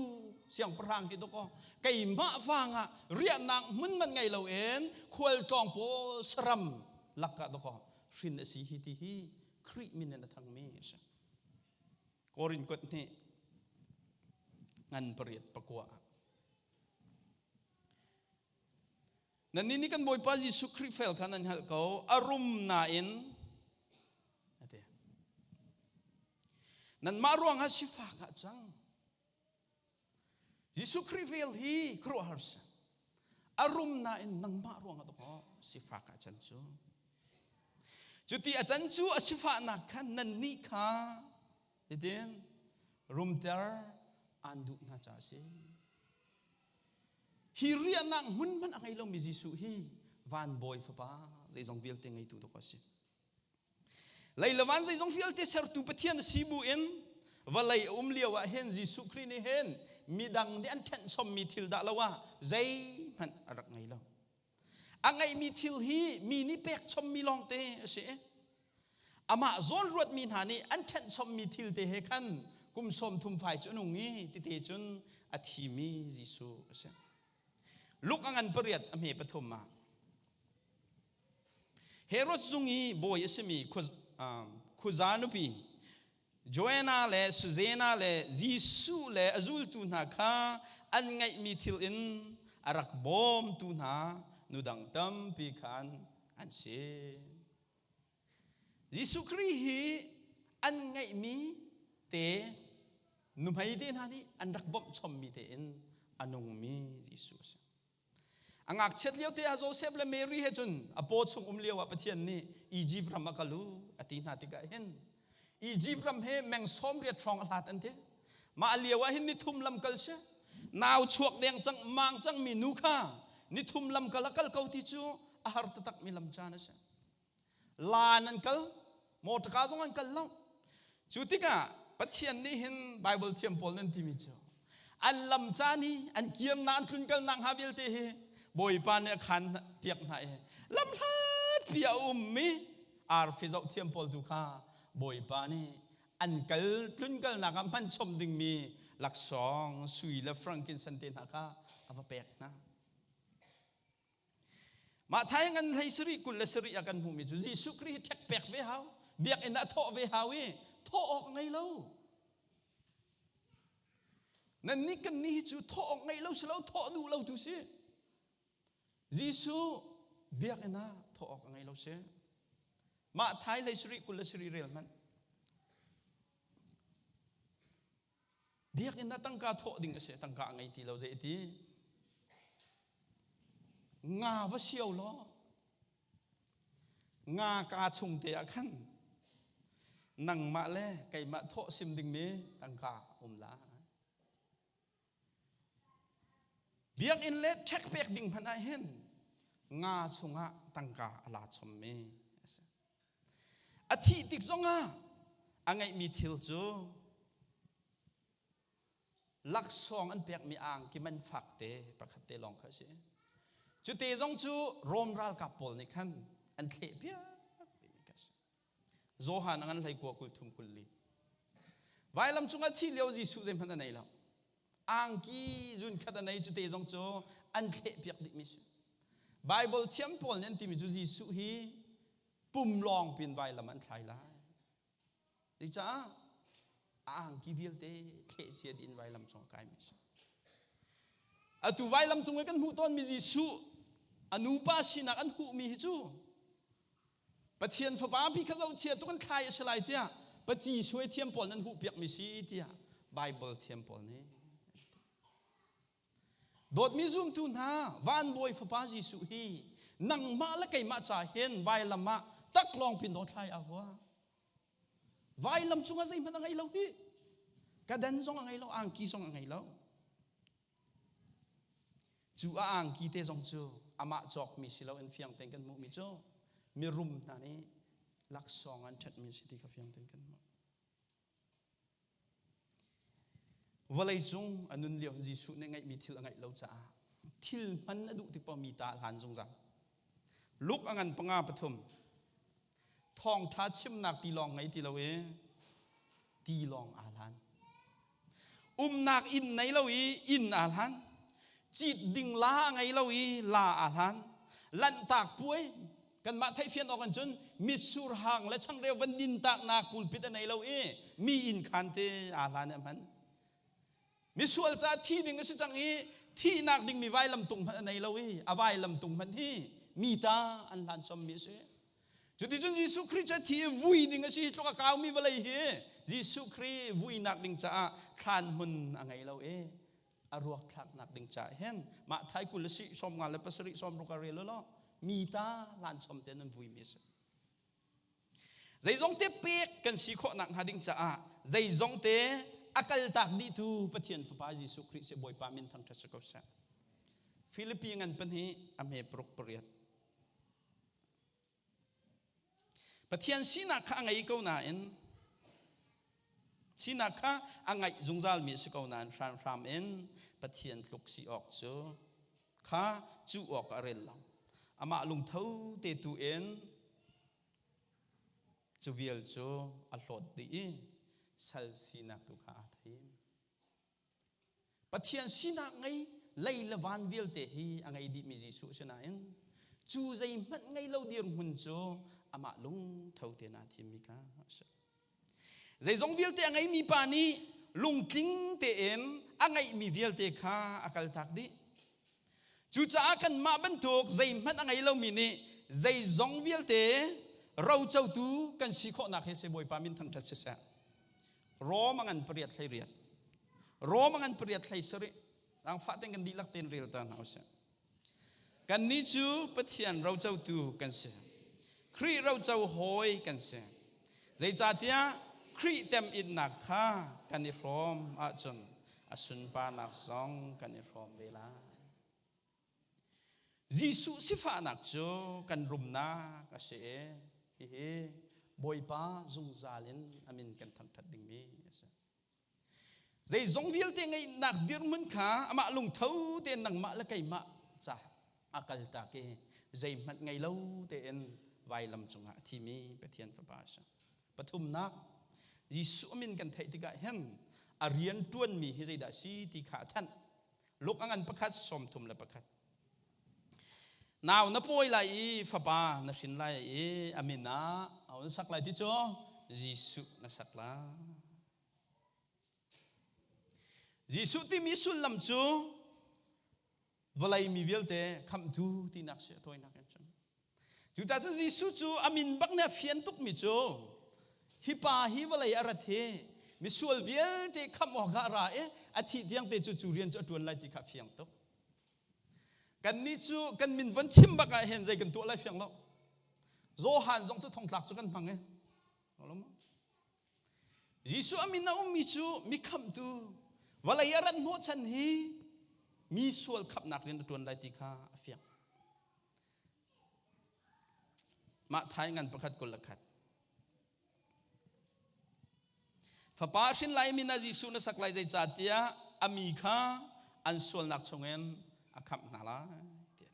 siangpahrang hi dawkaw keimah vangah riahnak hmun man ngei loin khualtlawng pawl saram lakah dawkaw hrin a si hi ti hi Khrih min in a thangmi a si. Korin kuat hnih ngan pariat pakua ah Nannih nih kan Bawipa Jesuh Khrih fel kha nan hngalh ko, a rum nain a ti. Nanmah ruangah sifak ah cang. Jesuh Khrih vel hi khuaruahhar si. A rum nain nangmah ruangah dawkaw sifak ah can cu. Cuti a can cu a sifahnak khan nannih kha hitin rumter aan duh hna caah a si. Hi riahnak hmun hmanh a ngei lomi Jesuh hi van bawi fapa zeizong vialte ngeitu dawk a si. Lei le van zeizong vialte sertu Pathian a si bu in vawlei a um lio ah hin Jesuh Khrih nih hin midang nih an ṭhenhchommi thil dah lo ah zeihmanh a rak ngei lo. A ngeihmi thil hi mi nih pek chommi lawngte a si. Amah zawn ruatmi hna nih an ṭhenh chommi thil te he khan kum sawm thum fai cu a nung i tite cun a thimi Jesuh a si. Luke a ngan pariat a hme pathum ah Herod zung i bawi a simi Khuza nupi Joanna le Susanna le Jesuh le a zultu hna kha an ngeihmi thil in a rak bawmtu hna nu dang tampi khan an si. Jesuh Khrih hi an ngeihmi te nuhmei te hna nih an rak bawmh chommi tein a nungmi Jesuh a si. A ngakchiat lio te ah Joseph le Mary he cun a paw chung um lio ah Pathian nih Egypt ram a kal u a ti hna tikah hin Egypt ram he meng sawm riat hrawng a hlat an ti. Mah lio ah hin nithum lam kal si. Nau chuak deng cang mang cang mi nu kha nithum lam kal a kal ko ti cu a har taktak mi lam caan a si. Laan an kal, motorka zong an kal lo. Cu tikah Pathian nih hin Bible thiam pawl nan timi cu an lam caan i an kirnak an tlunkalnak hnga vialte hi Bawipa nih a khan piak hna i lam hlatpi a ummi arfi zoh thiam pawl tu kha Bawipa nih an kal tlunkalnak ah hman chom dingmi laksawng sui le frankincense te hna kha a va pek hna. Mah thai ngan hlei sarih 27 ah kan hmuhmi cu Jesuh Khrih hi ṭhek pek ve hau, biakinn ah thawh ve hau i thawh awk ngei lo. Nan nih kan nih hi cu thawh awk ngei lo si lo, thawh duh lo tu si. Jesuh biakinn ah thawh awk a ngei lo si. Mah thai hlei sarih 27 rel hmanh. Biakinn ah tangka thawh ding a si, tangka a ngei ti lo zei ti. Nga va sio law nga ka chung te ah khan nangmah le keimah thawh sim dingmi tangka um lai. Biakinn le ṭhek pek ding hmanh ah hin nga chungah tangka a la chommi a si. A thih tik zongah a ngeihmi thil cu laksawng an pekmi angki man fak te pakhat te lawng kha a si. Cu te zong cu Rom ralkap pawl nih khan an thleh piak timi kha a si. Johan a ngan hlei kua kul thum kul li. Vailam cungah thih lio Jesuh zeihmanh a nei lo. Angki zun khat a nei cu te zong cu an thleh piak dihmi si. Bible thiam pawl nih an timi cu Jesuh hi pum lawng pin vailam an thlai lai. Zeicah a angki vialte thleh cia dih in vailam cung a kaimi si. Atu vailam cung i kan hmuh tawnmi Jesuh a nupa sinak an huhmi hi cu Pathian Fapa pi kha zohchia tuk an thlai a si lai tiah paci suai thiam pawl nan huh piakmi si tiah Bible thiam pawl nih Dawtmi zumtu hna van bawi Fapa Jesuh hi nangmah le keimah ca hin vailam ah taklawng pin daw thlai a hua. Vailam cungah zeihmanh a ngei lo hi. Kadan zong a ngei lo, angki zong a ngei lo. Cu a angki te zong cu amah cawkmi si loin fiang tein kan hmuhmi cu mirum hna nih laksawng an ṭhenhmi a si ti kha fiang tein kan hmuh. Vawlei cung a nun lio Jesuh nih ngeihmi thil a ngeih lo caah thil hman a duh tik paoh mi ta a hlan zungzal. Luke a ngan panga pathum thawngṭha chimnak tilawng ngei ti lo i tilawng aa hlan. Umnak inn nei lo i inn aa hlan. Cit ding la a ngei lo i la aa hlan. Lanhtak puai kanmah theihfian awk in cun mitsur hang le changreu van din taknak pulpit a nei lo i mi inn khan te aa hlan i a hman. Misual caah thi ding a si cang i thihnak dingmi vailamtung hmanh a nei lo i a vailamtung hmanh hi mi ta an hlan chommi a si. Cuticun Jesuh Khrih cu a thi i vui ding a si tluk a kaumi vawlei hi Jesuh Khrih vuinak ding caah thlan hmun a ngei lo i a ruak thlaknak ding caah hin mah thai 20 le si 57 60 a rel law mi ta hlan chom te nan vuimi a si. Zeizong te pek kan si khawh nakhnga ding caah zeizong te a kaltak dihtu Pathian Fapa Jesuh Khrih si Bawipa min thangṭhat si ko seh. Filipi ngan pahnih a hme paruk pariat. Pathian sinak kha a ngei ko nain sinak kha a ngaih zungzalmi a si ko nain hranhram in Pathian tluk si awk cu kha cuh awk a rel lo. Amah lungtho te tu in cu vial cu a hlawt dih i sal sinak tu kha aa thim. Pathian sinak ngei lei le van vialte hi a ngei dihmi Jesuh si nain cu zeihmanh ngei lo dirhmun cu amah lungtho tein aa thimmi kha a si. Zeizong vialte a ngeimi pa nih lungtling tein a ngeihmi vialte kha a kaltak dih. Cucaah kanmah bantuk zeihmanh a ngei lomi nih zeizong vialte rocotu kan si khawhnak hi si Bawipa min thangṭhat siseh. Rom a ngan pariat hlei riat. Rom a ngan pariat hlei sarih. Langfah ten kan dihlak tein rel ta hna usih. Kannih cu Pathian rocotu kan si. Khrih roco hawi kan si. Zeicahtiah Khrih temhinnak kha kan i hrawm ahcun a sunparnak zong kan i hrawm ve lai. Jesuh sifahnak cu kan rumnak a si i hihi Bawipa zungzal in a min kan thangṭhat dingmi a si. Zeizong vialte ngeihnak dirhmun kha amah lungtho tein nangmah le keimah ca a kaltak i zeihmanh ngei lo tein vailam cungah a thimi Pathian Fapa a si. Pathumnak, Jesuh min kan theih tikah hin a rian ṭuanmi hi zeidah a si ti kha a thanh. Luk a ngan pakhat 31. Nau na pawi lai i fapa na hrin lai i a min ah a on sak lai ti cu Jesuh na sak lai. Jesuh timi sullam cu vawlei mi vialte khamhtu tinak si a tawinak in cun. Cucaah cun Jesuh cu a min bak nih a fian tukmi cu hi pa hi vawlei a rat hi misual vialte khamh awkah a ra i a thih tiang te cu cu rian cu a ṭuan lai ti kha a fiang tuk. Kannih cu kan min von chim bak ah hin zei kan tuah lai fiang lo. Johan zong cu thongtlak cu kan hmang i. Jesuh a min a ummi cu mi khamhtu vawlei a rat hnawhchan hi mi sual khamhnak rian a ṭuan lai ti kha a fiang. Mah thai ngan pakhat 21. Fapa hrin lai min ah Jesuh na sak lai zeicahtiah a mi kha an sualnak chungin a khamh hna lai tiah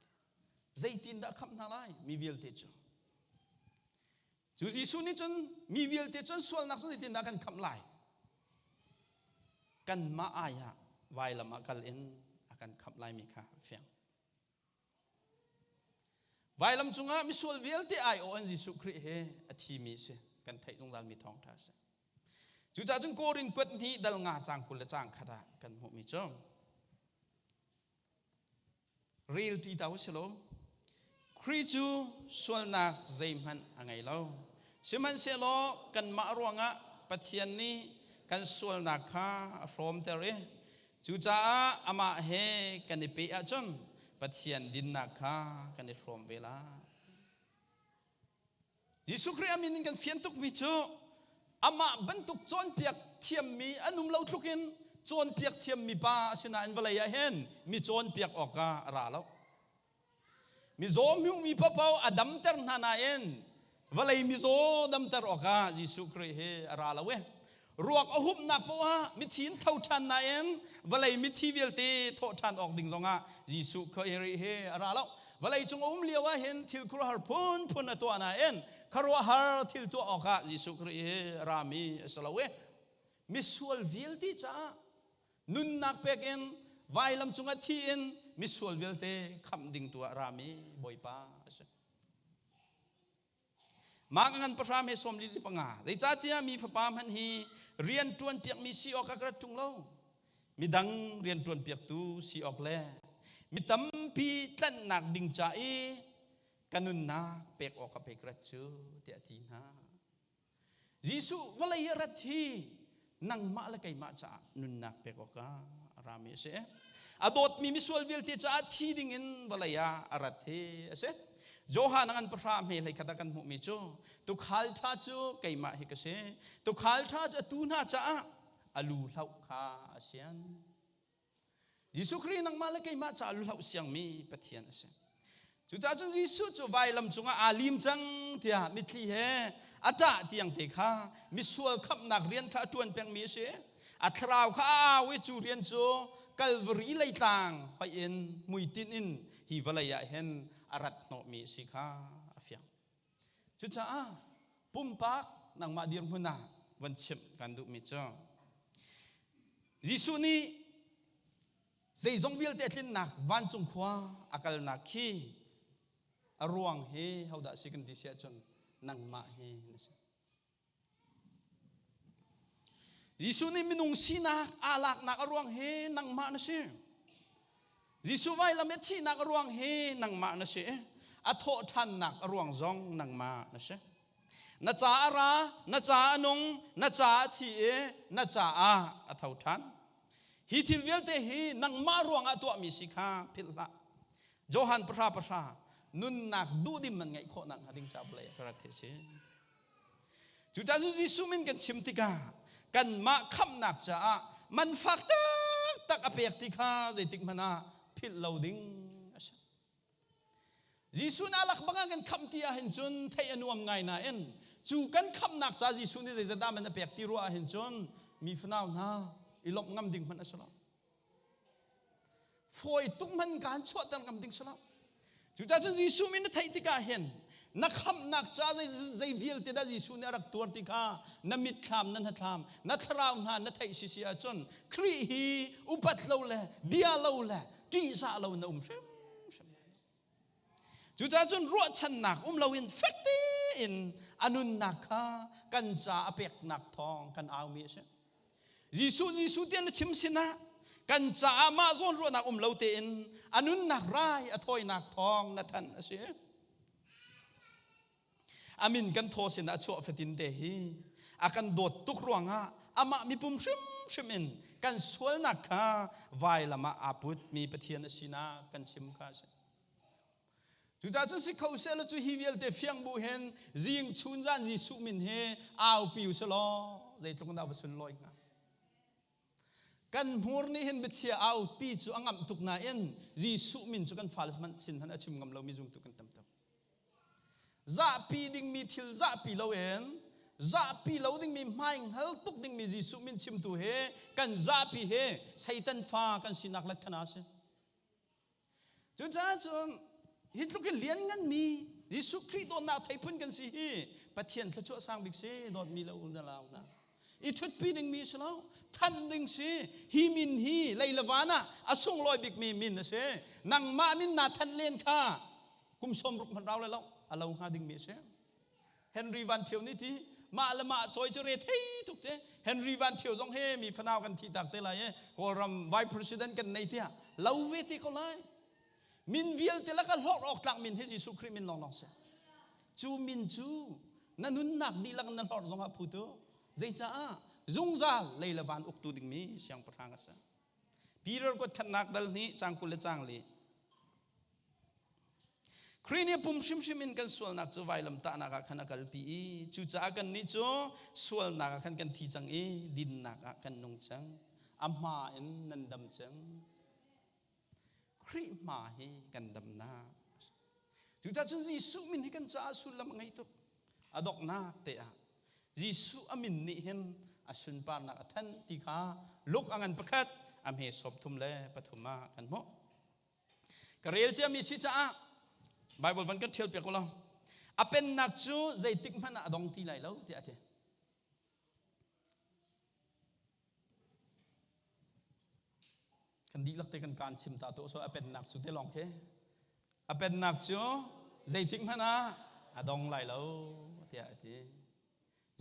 Zeitindah a khamh hna lai mi vialte cu? Cu Jesuh nih cun mi vialte cun sualnak cu zeitindah kan khamh lai? Kanmah ai ah vailam ah kal in a kan khamh laimi kha fiang. Vailam cungah misual vialte aiawh in Jesuh Khrih he a thimi a si. Kan theih zungzalmi thawngṭha a si. Cucaah cun Korin kuat hnih dal nga caang 20 le caang khat ah kan hmuhmi cu rel ṭi ta u si law Khrih cu sualnak zeihmanh a ngei lo. Sihmanhsehlaw kanmah ruangah Pathian nih kan sualnak kha a hrawmter i Cucaah amah he kan i peh ahcun Pathian dinnak kha kan i hrawm ve lai. Jesuh Khrih a min in kan fian tukmi cu amah bantuk cawnpiak thiammi an um lo tluk in Cawnpiak thiammi pa asinain vawlei ah hin mi cawnpiak awkah a ra lo. Mizaw hmuhmi paohpaoh a damter hna nain vawlei mizaw damter awkah Jesuh Khrih hi a ra lo i ruak a humhnak paoh ah mithi in tho ṭhan nain vawlei mithi vialte thawh ṭhan awk ding zongah Jesuh Khrih hi a ra lo. Vawlei cung a um lio ah hin thil khuaruahhar phunphun a tuah nain khuaruahhar thil tuah awkah Jesuh Khrih hi a rami a si lo i misual vialte caah nunnak pek in vailam cungah thi in misual vialte khamh ding tu ah rami Bawipa a si. Mah ka ngan pahra he sawm li li panga zeicahtiah mi fapa hmanh hi rian ṭuan piakmi si awk ah ka rat ṭung lo midang rian ṭuan piaktu si awk le mi tampi tlanhnak ding ca i ka nunnak pek awk ah pei ka rat cu tiah a ti hna. Jesuh vawlei i rat hi nangmah le keimah caah nunnak pek awkah a rami a si. A dawtmi misual vialte caah thi dingin vawlei ah a rat hi a si. Johan a ngan pahra hme hlei khat ah kan hmuhmi cu tukhal ṭha cu keimah hi ka si. Tukhal ṭha cu a tu hna caah a lu hloh kha a sian. Jesuh Khrih nangmah le keimah caah lu hloh siangmi Pathian a si. Cucaah cun Jesuh cu vailam cungah aa lim cang tiah mitthli he a ṭah tiang te kha misual khamhnak rian kha a ṭuan pengmi a si. A thlarau kha a au i cu rian cu Kalvari leitlang hoih in hmuitinh in hi vawlei ah hin a rat hnawhmi a si kha a fiang. Cucaah pumpak nangmah dirhmun ah van chimh kan duhmi cu Jesuh nih zeizong vialte a tlinnak vancung khua a kalnak khi a ruang hi hodah si kan ti si ahcun nangmah hi na si. Jesuh nih minung sinak aa laknak a ruang hi nangmah na si. Jesuh vailam i thihnak a ruang hi nangmah na si. A thawh ṭhannak a ruang zong nangmah na si. Na ca a ra, na ca a nung, na ca a thi i na caah a tho ṭhan. Hi thil vialte hi nangmah ruangah tuahmi si kha philh hlah. Johan pahra pahra nunnak duhdim man ngeih khawhnak hnga ding ca vawlei ah ka rat hi a si. Cucaah cu Jesuh min kan chim tikah kanmah khamhnak caah man fak taktak a pek ti kha zeitik hmanh ah philh lo ding a si. Jesuh nih a lak bang ah kan khamh ti ahhin cun theih a nuam ngai nain cu kan khamhnak ca Jesuh nih zeizat dah man a pek ti ruah ahhin cun mi fanau hna i lawmh ngam ding hmanh a si lo. Fawi tuk hmanh kaan chuahter ngam ding si lo. Cucaah cun Jesuh min na theih tikah hin na khamhnak ca zei vialte dah Jesuh nih a rak tuar ti kha na mitthlam na hnathlam na thlarau hna na theih sisi ahcun Khrih hi upat lo le bia lo le ṭihzah lo na um hrimhrim lai. Cucaah cun ruahchannak um loin fek tein a nunnak kha kan ca a peknak thawng kan aumi a si. Jesuh Jesuh tiah na chim sinah kan caah mah zawn ruahnak um lo tein a nunnak rai a thawinak thawng na thanh a si. A min kan thaw sinah a chuah fatin te hi a kan dawt tuk ruangah amah mipum hrimhrim in kan sualnak kha vailam ah aa putmi Pathian a sinak kan chim kha a si. Cucaah cun si kho sehlaw cu hi vialte fiang bu hin zing chun zan Jesuh min hi aupi u selaw zeitluk in dah va sunlawi hnga. Kan hmur nih hin biachia aupi cu a ngamh tuk nain Jesuh min cu kan fale hmanh sin hmanh a chim ngam lomi zumtu kan tam tuk. Zahpi dingmi thil zahpi loin zahpi lo dingmi hmai hngal tuk dingmi Jesuh min chimtu he kan zahpi he Satan fa kan sinak let khana si. Cucaah cun hi tluk i liannganmi Jesuh Khrih dawtnak theiphun kan si hi Pathian thluachuah sang bik si dawtmi le u na lau hna. I ṭhutpi dingmi si lo, thanh ding si. Hi min hi lei le van ah a sunglawi bikmi min a si. Nangmah min naa thanh len kha kum sawm ruk hmanh rau le lo a lo hnga dingmi a si. Henry Van Thio nih ti mah le mah cawi cu re thei tuk te Henry Van Thio zong he mi fanau kan thi tak te lai e Kawlram vice president kan nei tiah lo ve te ko lai min vialte laka hlawr awk tlak min hi Jesuh Khrih min lawnglawng si cu min cu na nunnak dihlak na hlawr zongah phu tu zeicaah zungzal lei le van uktu dingmi siangpahrang a si Peter kuat khatnak dal hnih cang 20 le cang li Khrih nih pum hrimhrim in kan sualnak cu vailam tahnak ah khan a kalpi i cucaah kannih cu sualnak ah khan kan thi cang i dinnak ah kan nung cang. A hma in nan dam cang. Khrih hma hi kan damnak. Cucaah cun Jesuh min hi kan caah sullam a ngei tuk. A donghnak te ah Jesuh a min nih hin a sunparnak a thanh ti kha Luke a ngan pakhat a hme sawm thum le pathum ah kan hmuh. Ka rel ciami si caah Bible van kan ṭhial piak u law a pennak cu zeitik hmanh ah a dong ti lai lo tiah a ti. Kan dihlak te kan kaan chim ta to so a pennak cu te lawng khi a pennak cu zeitik hmanh ah a dong lai lo tiah a ti.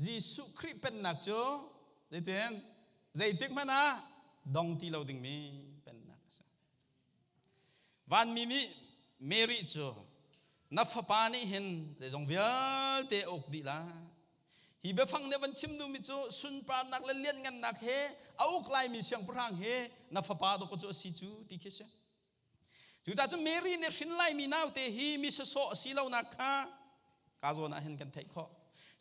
Jesuh Khrih pennak cu zeitin zeitik hmanh ah dong ti lo dingmi pennak a si. Vanmi nih Mary cu na fapa nih hin zeizong vialte a uk dih lai. Hi biafang nih van chim duhmi cu sunparnak le lianngannak he a uk laimi siangpahrang he na fapa dawk cu a si cu ti khi a si. Cucaah cun Mary nih hrin laimi naute hi mi sawsawh a si lonak kha ka zawn ah hin kan theih khawh.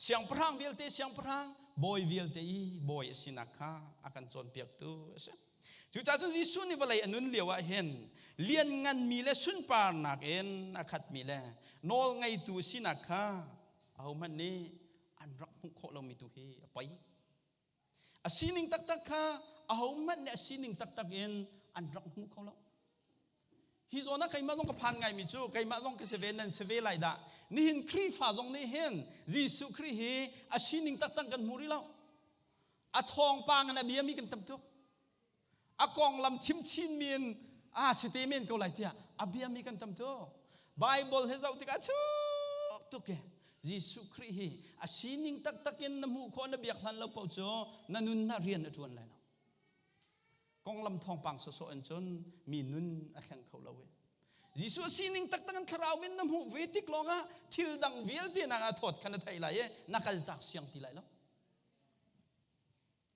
Siangpahrang vialte siangpahrang, bawi vialte i bawi a sinak kha a kan cawnpiaktu a si. Cucaah cun Jesuh nih vawlei a nun lio ah hin liannganmi le sunparnak in a khatmi le nawl ngeitu a sinak kha ahohmanh nih an rak hmuh khawh lomi tu hi a poi. A sining taktak kha ahohmanh nih a sining taktak in an rak hmu kho lo. Hi zawn ah keimah zong ka phan ngaimi cu keimah zong ka si ve nan si ve lai dah. Nihin Khrihfa zong nih hin Jesuh Khrih hi a sining taktak kan hmu rih lo. A thawngpang in a biami kan tam tuk. A konglam chimchin mi in a si te men ko lai tiah a biami kan tam tuk. Bible he zoh tikah thuk tuk e Jesuh Khrih hi a sining taktak in na hmuh khawh na biak hlan lo paoh cu na nun na rian a ṭuan lai lo. Konglam thawngpang sawsawh in cun mi nun a thleng kho lo e. Jesuh sining taktak in thlarau min na hmuh ve tik lawngah thil dang vialte nak ah thawt kha na theih lai i na kaltak siang ti lai lo.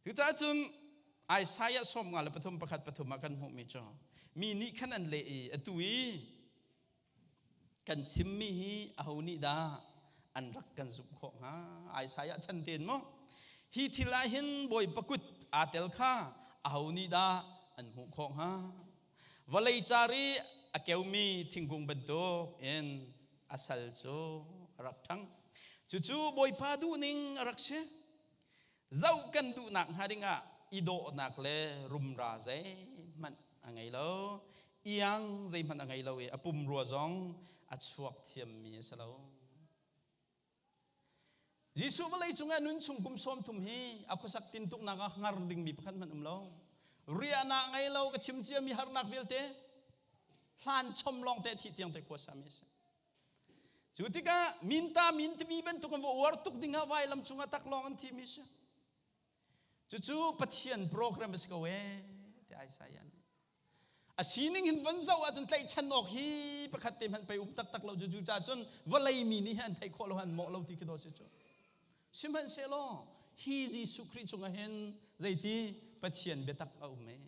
Cucaah cun Isaiah 53 pakhat pathum ah kan hmuhmi cu mi nih khan an leh i atu i kan chimmi hi aho nih dah an rak kan zumh khawh hnga? Isaiah chan tein maw? Hi thil ah hin Bawipa kut aa tel kha aho nih dah an hmuh khawh hnga? Vawlei car i a keumi thingkung bantuk in a sal cu a rak ṭhang. Cucu Bawipa duhning a rak si. Zoh kan duhnak hnga dingah i dawhnak le rumra zeihmanh a ngei lo. Iang zeihmanh a ngei lo i a pumrua zong a chuak thiammi a si lo. Jesuh vawlei cungah nun chung kum 30 hi a khuasak tintuknak ah hngar dingmi pakhat hmanh um lo. Riahnak ngei lo ka chim ciami harnak vialte hlan chom lawng te thih tiang te khua sami a si. Cu tikah minta min timi bantuk in va uar tuk dingah vailam cungah taklawng an thimi si. Cucu Pathian program a si ko ee ti Isaiah nih. A sining hin van zoh ahcun tlaihchan awk hi pakhat te hmanh pei um taktak lo cu cucaah cun vawlei mi nih hin an theih khawh lo an mawh lo ti khi dawh si cu. Sihmanhsehlaw hi Jesuh Khrih cungah hin zeiti Pathian biatak a um ee.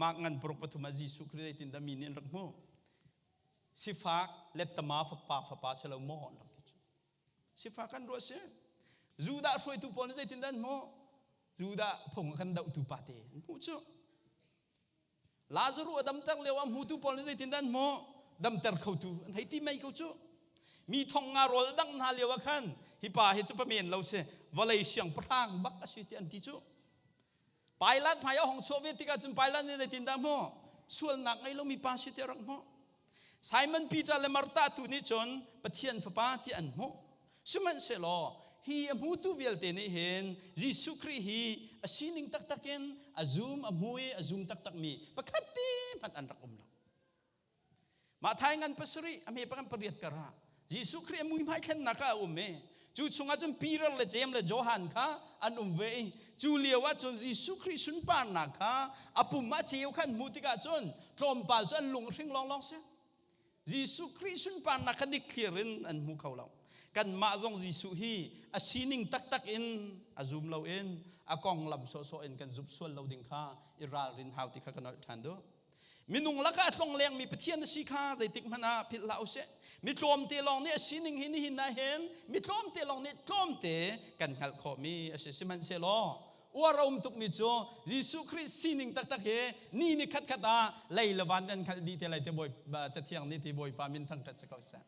Mark ngan paruk pathum ah Jesuh Khrih zeitindah mi nih an rak hmuh? Sifak lettama fapa fapa si lo maw an rak ti cu. Sifak kan ruah si. Judah hruaitu pawl nih zeitindah an hmuh? Judah phung a kan dohtu pa te an hmuh cu. Lazaruh a damter lio ah hmutu pawl nih zeitindah an hmuh? Damter khotu an hei ti mei ko cu. Mi thong nga rawl a dangh hna lio ah khan hi pa hi cu pamen lo si vawlei siangpahrang bak a si ti an ti cu. Pilate hmai a hong chuah ve tikah cun Pilate nih zeitindah hmuh? Sualnak ngei lomi pa si tiah rak hmuh. Simon Peter le Martha tu nih cun Pathian fapa ti an hmuh. Sihmanhsehlaw hi a hmutu vialte nih hin Jesuh Khrih hi a sining taktak in a zum a hmu i a zum taktakmi pakhat te hmanh an rak um lo. Mah thai ngan pasarih a hme pakhat pariat kar ah Jesuh Khrih a muihmai thlennak ah a um i cu chungah cun Peter le Jeim le Johan kha an um ve i cu lio ah cun Jesuh Khrih sunparnak kha a pum ah ceu kha an hmuh tikah cun tlawmpal cu an lung hring lawnglawng si. Jesuh Khrih sunparnak kha dikthlir in an hmu kho lo. Kanmah zong Jesuh hi a sining taktak in a zum lo in a konglam sawhsawh in kan zumh sual lo ding kha i ralrin hau ti kha kan holh ṭhan duh. Minung lakah a tlonglengmi Pathian a si kha zeitik hmanh ah philh hlah usih. Mi tlawmte lawng nih a sining hi nihin ah hin mi tlawmte lawng nih tlawmte kan hngalh khawhmi a si. Sihmanhsehlaw Uar a um tukmi cu Jesuh Khrih sining taktak hi ni ni khat khat ah lei le van an hngalh dih te lai te Bawi Cathiang nih ti Bawipa min thangṭhat si ko seh.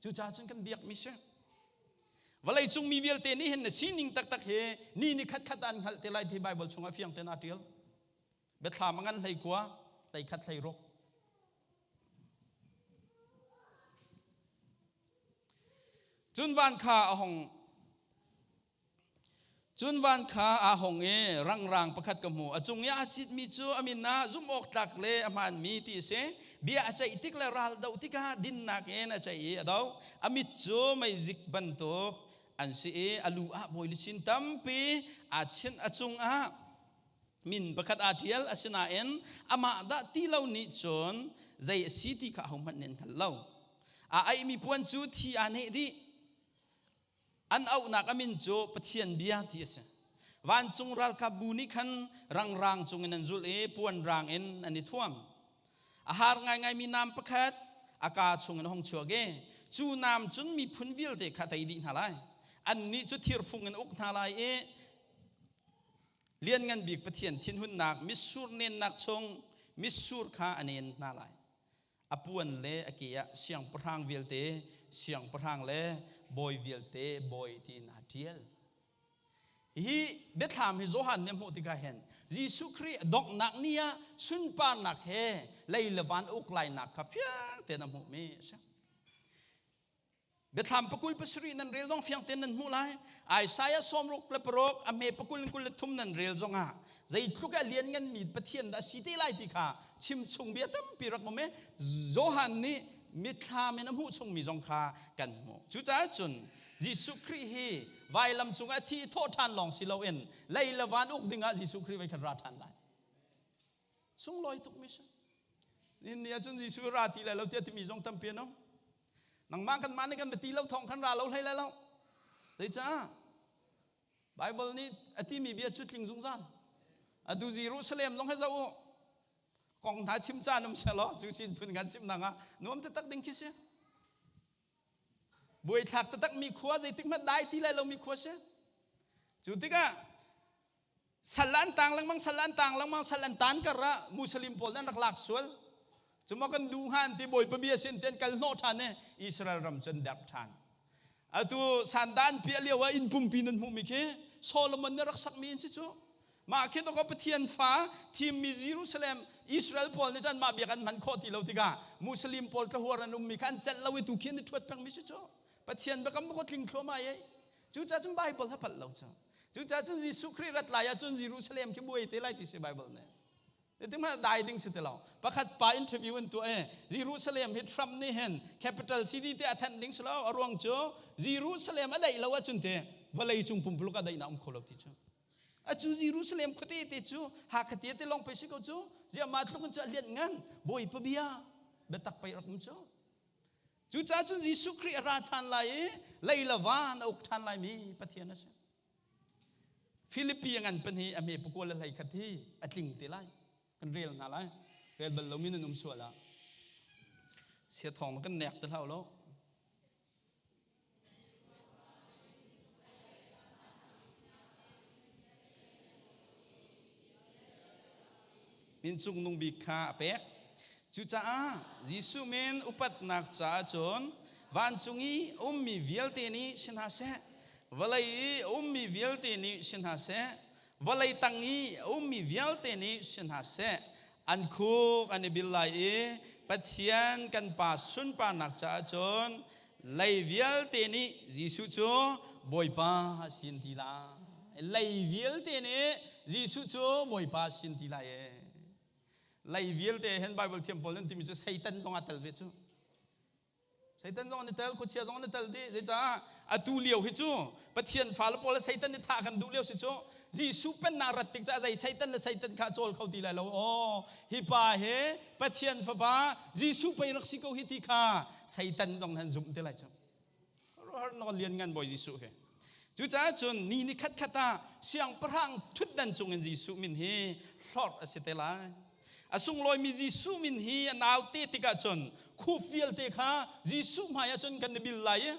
Cucaah cun kan biakmi si. Vawlei cung mi vialte nih hin na sining taktak hi ni ni khat khat ah an hngalh te lai ti Baibal chungah fiang tein aa ṭial. Biathlam a ngan 19, 31 16. Cun van kha a hong Cun van kha aa hong i rangrang pakhat ka hmu. A cung i aa citmi cu a min ah zumh awk tlak le a hmaanmi ti a si. Bia a ceih tik le ral doh tikah dinnak in a ceih i a doh. A mit cu meizik bantuk an si i a lu ah bawi luchin tampi aa chinh. A cungah min pakhat aa ṭial. Asinain amah dah ti lo nih cun zei a si ti kha ahohmanh nih an hngal lo. Aa aihmi puan cu thi aa neh dih. An auhnak a min cu Pathian bia ti a si. Vancung ralkapbu nih khan rangrang cungin an zulh i puan rang in an i thuam. A har ngaingaimi nam pakhat a kaa chungin a hung chuak i cu nam cun miphun vialte kha tei dih hna lai. Annih cu thirfung in uk hna lai i Lianngan Bik Pathian thinhunnak mitsur nennak chung mitsur kha a nen hna lai. A puan le a ke ah siangpahrang vialte siangpahrang le bawi vialte bawi tiin aa ṭial. Hi biathlam hi Johan nih a hmuh tikah hin Jesuh Khrih donghnak ni ah sunparnak he lei le van a uk lainak kha fiang tein a hmuhmi a si. Biathlam 27 nan rel zong fiang tein nan hmuh lai. Isaiah 66 a hme pakul in 23 nan rel zong ah zeitluk a liannganmi Pathian dah a si te lai ti kha chim chung bia tampi rak um i Johan nih mitthlam in a hmuh chungmi zong kha kan hmuh. Cucaah cun Jesuh Khrih hi vailam cungah a thi i thawh ṭhan lawng si loin lei le van uk dingah Jesuh Khrih voi khat ra ṭhan lai. Sunglawi tukmi si. Nihin ni ahcun Jesuh ra ti lai lo tiah timi zong tampi an um. Nangmah kanmah nih kan va ti lo thawng khan ra lo hlei lai lo. Zeicah? Bible nih a timi bia cu tling zungzal. Atu Jerusalem zong hi zoh u. Kong hna chim caan um selaw cu sin phun kan chim nang ah nuam taktak ding khi si. Buaithlak taktak mi khua zeitik hmanh dai ti lai lo mi khua si. Cu tikah Sal an tang lengmang, sal an tang lengmang, sal an tan kar ah Muslim pawl an rak lak sual. Cuma kan duh hnga an ti Bawipa bia sin ti an kal hnawh ṭhan i Israel ram cu an derh ṭhan. Atu sandan piah lio ah inn pumpi nan hmuhmi khi Solomon nih rak sakmi in si cu. Mah khi dawkaw Pathian fa thimmi Jerusalem Israel pawl nih cun mah bia kan hman khawh ti lo tikah Muslim pawl tlahuar an ummi kha an celh lo i tu khi an i ṭhuat pengmi si cu. Pathian biakam maw tling thluahmah ei. Cucaah cun Bible ha palh lo cu. Cucaah cun Jesuh Khrih rat lai ahcun Jerusalem khi buai te lai ti si Bible nih. Ti hmanh dai ding si ti lo. Pakhat pa interview an tuah i Jerusalem hi Trump nih hin capital city te a thanh ding si lo. A ruang cu Jerusalem a daih lo ahcun te vawlei cung pumpuluk a daihnak um kho lo ti cu. Acu Jerusalem khuate te cu Hakha te te lawng pei si ko cu. Ziah mah tluk in cu a lianh ngan Bawipa bia biatak pei rak um cu. Cucaah cun Jesuh Khrih a ra ṭhan lai i lei le van a uk ṭhan laimi Pathian a si. Filipi a ngan pahnih a hme pakua le hlei khat hi a tling te lai. Kan rel hna lai. Rel bal lomi nan um sual ah. Sia thawng kan nek te hlah lo. Min cungnung bik kha a pek. Cucaah Jesuh min upatnak caah cun vancung i a ummi vialte nih si hna seh, vawlei i a ummi vialte nih si hna seh, vawlei tang i a ummi vialte nih si hna seh, an khuk an i bil lai i Pathian kan Pa sunparnak caah cun lei vialte nih Jesuh cu Bawipa a sin ti lai. Lei vialte nih Jesuh cu Bawipa a sin ti lai ee. Lei vialte hin Bible thiam pawl nan timi cu Satan zong aa tel ve cu. Satan zong an i tel, khuachia zong an i tel dih. Zeicah atu lio hi cu Pathian fale pawl le Satan nih thah kan duh lio si cu. Jesuh pennak rat tik caah zei Satan le Satan kha a cawl kho ti lai lo. Aw, hi pa hi Pathian fapa Jesuh pei rak si ko hi ti kha Satan zong han zumh te lai cu. Har nawl lian ngan Bawi Jesuh hi. Cucaah cun ni ni khat khat ah siangpahrang ṭhutdan cungin Jesuh min hi hlorh a si te lai. A sunglawimi Jesuh min hi a naute tikah cun khup vialte kha Jesuh hmaiah cun kan i bil lai i.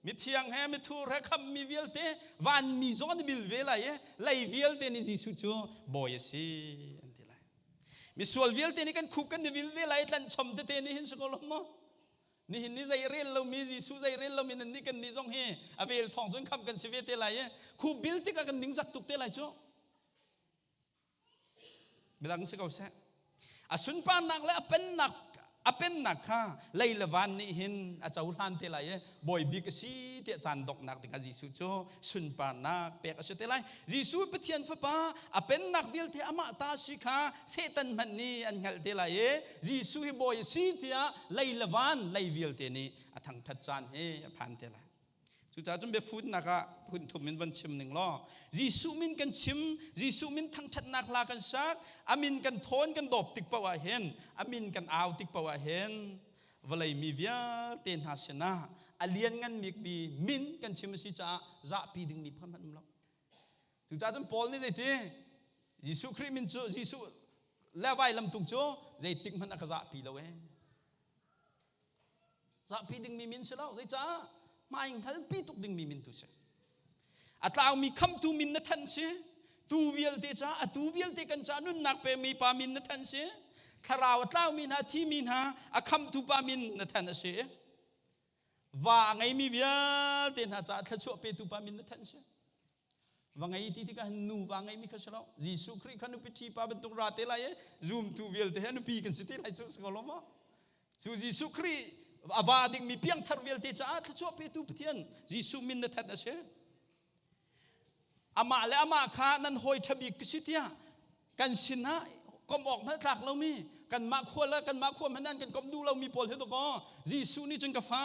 Mithiang he mithur he khammi vialte vanmi zong an bil ve lai i lei vialte nih Jesuh cu bawi a si an ti lai. Misual vialte nih kan khup kan i vil ve lai tlanhchom tete nih hin si ko lo maw? Nihin ni zei rel lomi Jesuh zei rel lomi nan nih kan nih zong hi a vel thawng cun khamh kan si ve te lai i khup bil tikah kan ningzak tuk te lai cu. Midang si ko seh. A sunparnak le a pennak a pennak kha lei le van nih hin a cohlan te lai i bawi bik a si tiah caan donghnak dingah Jesuh cu sunparnak pek a si te lai. Jesuh Pathian Fapa a pennak vialte amah ta si kha Satan hmanh nih an hngalh te lai i Jesuh hi bawi a si tiah lei le van lei vialte nih a thangthat caan hi a phan te lai. Cucaah cun biafunnak ah phun thum in van chim ning law Jesuh min kan chim, Jesuh min thangṭhatnak hla kan sak, a min kan thawn kan dawp tik paoh ah hin, a min kan au tik paoh ah hin vawlei mi vialte hna sinah a lianngan bikmi min kan chim a si caah zahpi dingmi phun hmanh um lo. Cucaah cun Paul nih zeiti Jesuh Khrih min cu Jesuh le vailamtung cu zeitik hmanh a ka zahpi lo ee. Zahpi dingmi min si lo. Zeicah? Hmai hngalpi tuk dingmi min tu si. A tlaumi khamtu min na thanh si. Tu vialte ca, a tu vialte kan ca nunnak pemi pa min na thanh si. Thlarau a tlaumi hna, thimi hna, a khamtu pa min na thanh a si. Va a ngeimi vialte hna caah thluachuah petu pa min na thanh si. Va ngei ti tikah nu va ngeimi kha si lo. Jesuh Khrih kha nupi ṭhi pa bantuk ra te lai i zumtu vialte he nupi kan si te lai cu si ko lo maw? Cu Jesuh Khrih a va dingmi piangthar vialte caah thluachuah petu Pathian Jesuh min na that a si. Amah le amah kha nan hawi ṭha bik ka si tiah kan sinah komh awk hmanh tlak lomi kanmah khua le kanmah khua hmanh an kan komh duh lomi pawl hi dakaw Jesuh nih cun ka fa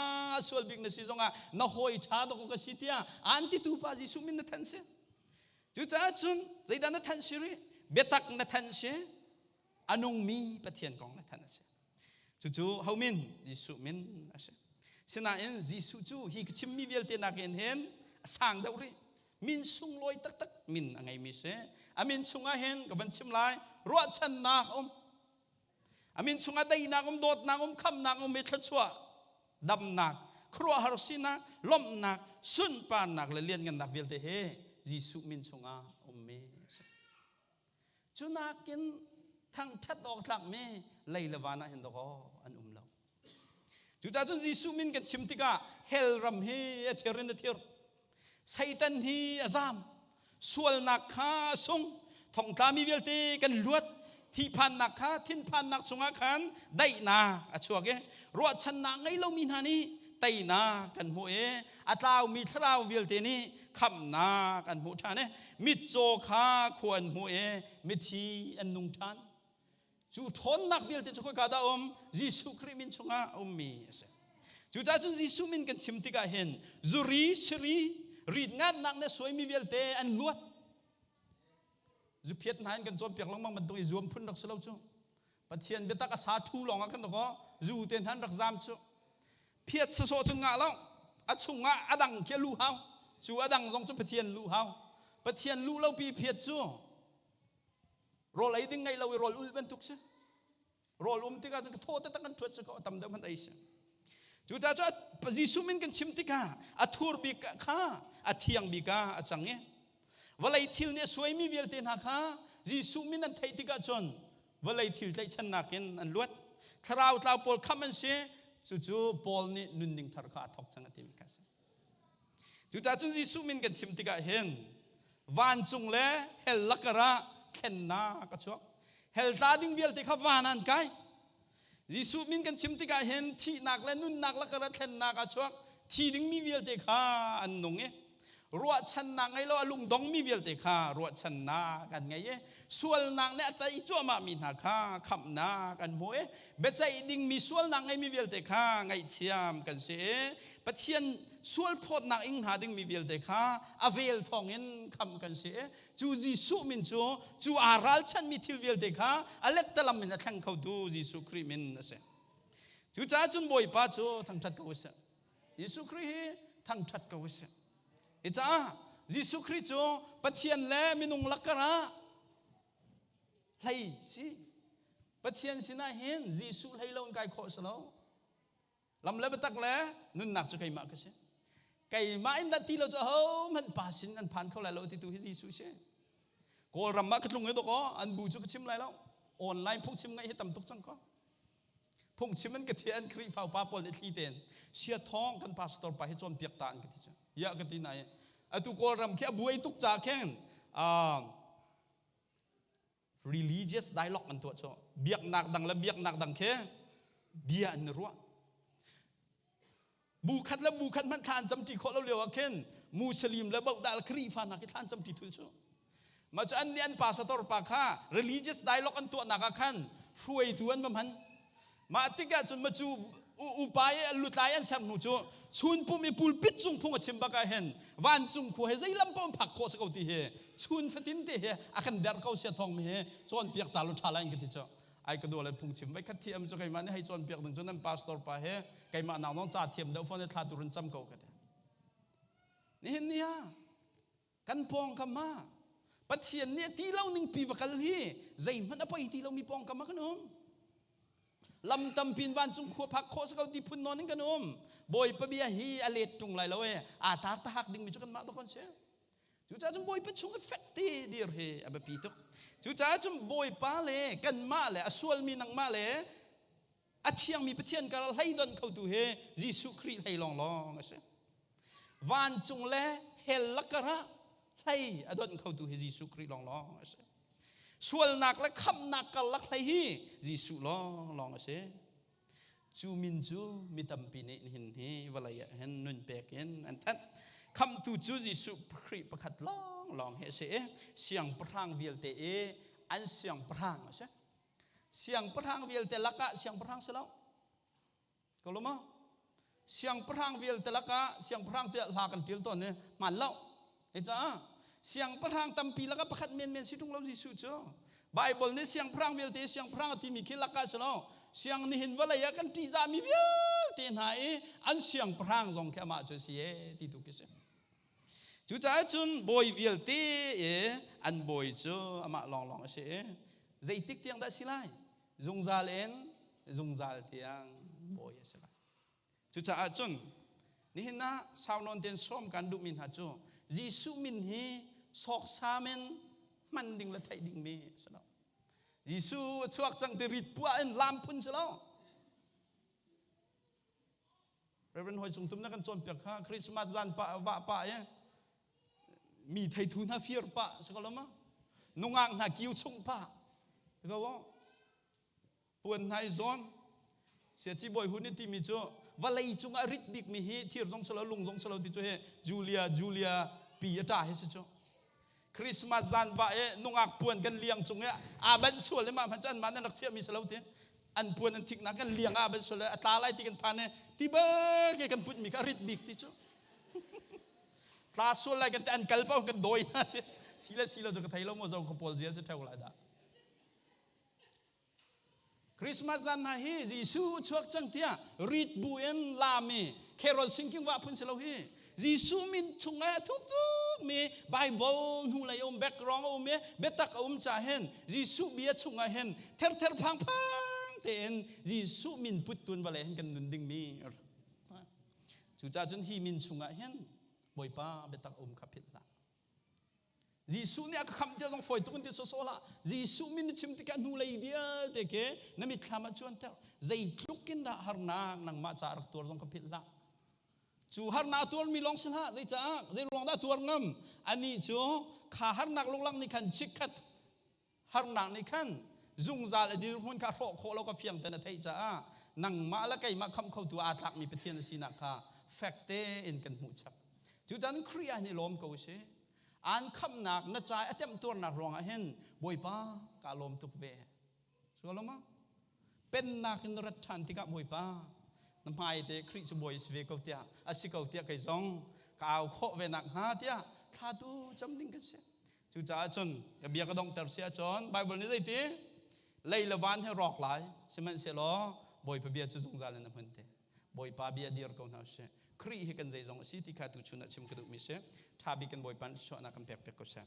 sual bik na si zongah na hawi ṭha dakaw ka si tiah an titu pa Jesuh min na thanh si. Cucaah cun zeidah na thanh si rih? Biatak na thanh si. A nungmi Pathian kong na thanh a si. Cucu ho min? Jesuh min a si. Sinain Jesuh cu hi ka chimmi vialte nakin hin a sang deuh rih. Min sunglawi taktak min a ngeimi si. A min chungah hin ka van chim lai ruahchannak um. A min chungah daihnak um, dawtnak um, khamnak um i thluachuah, damnak, khuaruahhar sinak, lawmhnak, sunparnak le lianngannak vialte hi Jesuh min chungah ummi a si. Cu nakin thangṭhat awk tlakmi lei le van ah hin dawkaw an um lo. Cucaah cun Jesuh min kan chim tikah hell ram hi a thir in a thir. Satan hi a zam. Sualnak kha a sung. Thongtlami vialte kan luat. Thihphannak kha thinphannak chungah khan daihnak a chuak i ruahchannak ngei lomi hna nih teinak kan hmuh i a tlaumi thlarau vialte nih khamhnak an hmuh ṭhan i mitcaw kha khua an hmuh i mithi an nung ṭhan. Cu ṭhawnnak vialte cu khoika dah um? Jesuh Khrih min chungah a ummi a si. Cucaah cun Jesuh min kan chim tikah hin zuri, siri, rit ngatnak le suaimi vialte an luat. Zuphiat hna in kan cawnpiak lengmang bantuk i zuam phun rak si lo cu. Pathian biatak a sa ṭhu lawng ah kan rak zu te hna rak zam cu. Phiat sawsawh cun ngah lo. A chungah a dang khi a luh hau. Cu a dang zong cu Pathian luh hau. Pathian luh lo pi phiat cu rawl ei ding ngei lo i rawl ulh bantuk si. Rawl um tikah cun ka thaw taktak kan ṭhuat si ko tam deuh hmanh ei si. Cucaah cu Jesuh min kan chim tikah a thur bik kha a thiang bik ah a cang i vawlei thil nih a suaimi vialte hna kha Jesuh min an theih tikah cun vawlei thil tlaihchannak in an luat. Thlarau tlau pawl khamh an si. Cucu Paul nih nunning thar kha a thawk cang a timi kha a si. Cucaah cun Jesuh min kan chim tikah hin vancung le hell lakar ah thlennak a chuak. Hell tla ding vialte kha van an kai. Jesuh min kan chim tikah hin thihnak le nunnak lakar ah thlennak a chuak. Thi dingmi vialte kha an nung i ruahchannak ngei lo a lungdongmi vialte kha ruahchannak an ngei i sualnak nih a tei cuahmahmi hna kha khamhnak an hmu i biaceih dingmi sualnak ngeimi vialte kha ngaihthiam kan si i Pathian sualphawtnak ing hnga dingmi vialte kha a vel thawngin khamh kan si i cu Jesuh min cu cu aa ralchanmi thil vialte kha a lettalam in a thleng khotu Jesuh Khrih min a si. Cucaah cun Bawipa cu thangṭhat ko usih. Jesuh Khrih hi thangṭhat ko usih. Hi caah Jesuh Khrih cu Pathian le minung lakar ah hlei si. Pathian sinah hin Jesuh hlei lo in kai khawh si lo. Lam le biatak le nunnak cu keimah ka si. Keimah in dah ti lo cu ahohmanh pa sin an phan kho lai lo ti tu hi Jesuh si. Kawlram ah ka tlung i dok aw an bu cu ka chim lai lo. Online phungchim ngaih hi tam tuk cang ko. Phungchim an ka thi an Khrihfa upa pawl nih thli tein sia thawng kan pastor pa hi cawnpiak ta an ka ti cu. Ya ka ti na i atu Kawlram khi a buai tuk ca khin religious dialogue an tuah cu biaknak dang le biaknak dang khi bia an i ruah. Bu khat le bu khat hmanh thla an camṭi khawh lo lio ah khin Muslim le Bohdah le Khrihfa hna khi thla an camṭi thul cu. Mah cu an nih an pastor pa kha religious dialogue an tuahnak ah khan hruaitu an va hman. Mah tikah cun macu upa i lutlai an ser hnu cu chun pum i pulpit cung phung a chim bak ah hin vancung khua he zei lam paoh phak khawh si ko ti hi chun fatin te hi a kan derh ko sia thong mi hi cawnpiak ta lu ṭha lai in ka ti cu. Ai ka dua le phungchim vai khat thiam cu keimah nih hei cawnpiak ding cu nan pastor pa he keimah nak nong ca thiam deuh phone thla tu run cam ko ka ti. Nihin ni ah kan pawngkam ah Pathian nih ti lo ning pi va kal hi zeihmanh a poi ti lomi pawngkam ah kan um. Lam tampin vancung khua phak khawh si ko ti phun nawn in kan um. Bawipa bia hi a let ṭung lai lo e aa tar tahak dingmi cu kanmah dawk kan si. Cucaah cun Bawipa chung i fek te dir hi a biapi tuk. Cucaah cun Bawipa le kanmah le a sualmi nangmah le a thiangmi Pathian kar hlei don khotu hi Jesuh Khrih hlei lawnglawng a si. Vancung le hell lakar ah hlei a donh khotu hi Jesuh Khrih lawnglawng a si. Sualnak le khamhnak karlak hlei hi Jesuh lawnglawng a si. Cu min cu mi tampi nih nihin hi vawlei ah hin nun pek in an thanh. Khamhtu cu Jesuh Khrih pakhat lawnglawng hi a si i siangpahrang vialte i an siangpahrang a si. Siangpahrang vialte lakah siangpahrang si lo. Ko lo maw? Siangpahrang vialte lakah siangpahrang tiah hla kan ṭil tawn i hmaan lo. Hi caah siangpahrang tampi lakah pakhat menmen si ṭung lo Jesuh cu. Bible nih siangpahrang vialte siangpahrang a timi khi lakah si lo. Siang nihin vawlei ah kan ṭihzahmi vialte hna i an siangpahrang zong khi amah cu a si e ti tu khi si. Cucaah cun bawi vialte i an bawi cu amah lawnglawng a si i zeitik tiang dah si lai? Zungzal in zungzal tiang bawi a si lai. Cucaah cun nihin ah sau nawn tein sawm kan duhmi hna cu Jesuh min hi sawksam in hman ding le theih dingmi a si lo. Jesuh a chuak cang ti rit puah in lam phun si lo. Reverend Hoi Cung Tum na kan cawnpiak kha Christmas zan pa vah pa i mi theithu hna fir pa si ko lo ma nungak hna kiu chung pa ko puan hna i zawn siaci bawi hun i timi cu vawlei cungah rit bikmi hi thir zong si lo lung zong si lo ti cu hi Julia Julia pi a ṭa hi si cu Christmas zan va i nungak puan kan liang cung i aa banh sual i mah hmanh cu anmah nan rak chiahmi si lo ti an puan an thiknak kan liang aa banh sual i a tla lai ti kan phan i ti bak i kan putmi kha a rit bik ti cu tla sual lai kan ti an kal paoh kan dawi hna ti si le si lo cu ka thei lo maw zo ka pawl zia si ṭheo lai dah Christmas zan hna hi Jesuh chuak cang tiah rit bu in lami carol singking wa phun si lo hi Jesuh min chungah a thuk tuk mi Bible hnu lei um background a um i biatak a um ca hin Jesuh bia chungah hin therther phang phang tein Jesuh min put tun vale hin kan nun ding mi cucaah cun hi min chungah hin Bawipa biatak um kha philh hlah Jesuh nih a ka khamh tiah zong fawi tuk in ti sawsawh hlah. Jesuh min na chim tikah hnulei vialte khi na mitthlam ah cuanter. Zeitluk in dah harnak nangmah caah rak tuar zong ka philh hlah. Cu harnak a tuarmi lawng si hlah. Zeicaah? Zei ruang dah tuar ngam? Anih cu kha harnak luklak nih khan chikkhat harnak nih khan zungzal a dirhmun kha hrawh khawh lo ka fiang ten a theih caah nangmah le keimah khamh khotu aa tlakmi Pathian a sinak kha fek tein kan hmuh chap. Cucan Khrih ah hin i lawm ko si. Aan khamhnak na ca a temtuarnak ruangah hin Bawipa ka lawm tuk ve. Sual ma? Pennak in na rat ṭhan tikah Bawipa na hmai te Khrih cu bawi a si ve ko tiah a si ko tiah kei zong ka au khawh ve nak hnga tiah thla tu cam ding kan si. Cucaah cun ka bia ka donghter si ahcun Bible nih zeiti lei le van he rawk lai sihmanhsehlaw Bawipa bia cu zungzal in a hmun te. Bawipa bia dir ko hna usih. Khrih hi kan zeizong a si ti kha tuchun ah chim ka duhmi si. Ṭha bik kan Bawipa nih chuahnak kan pek piak ko seh.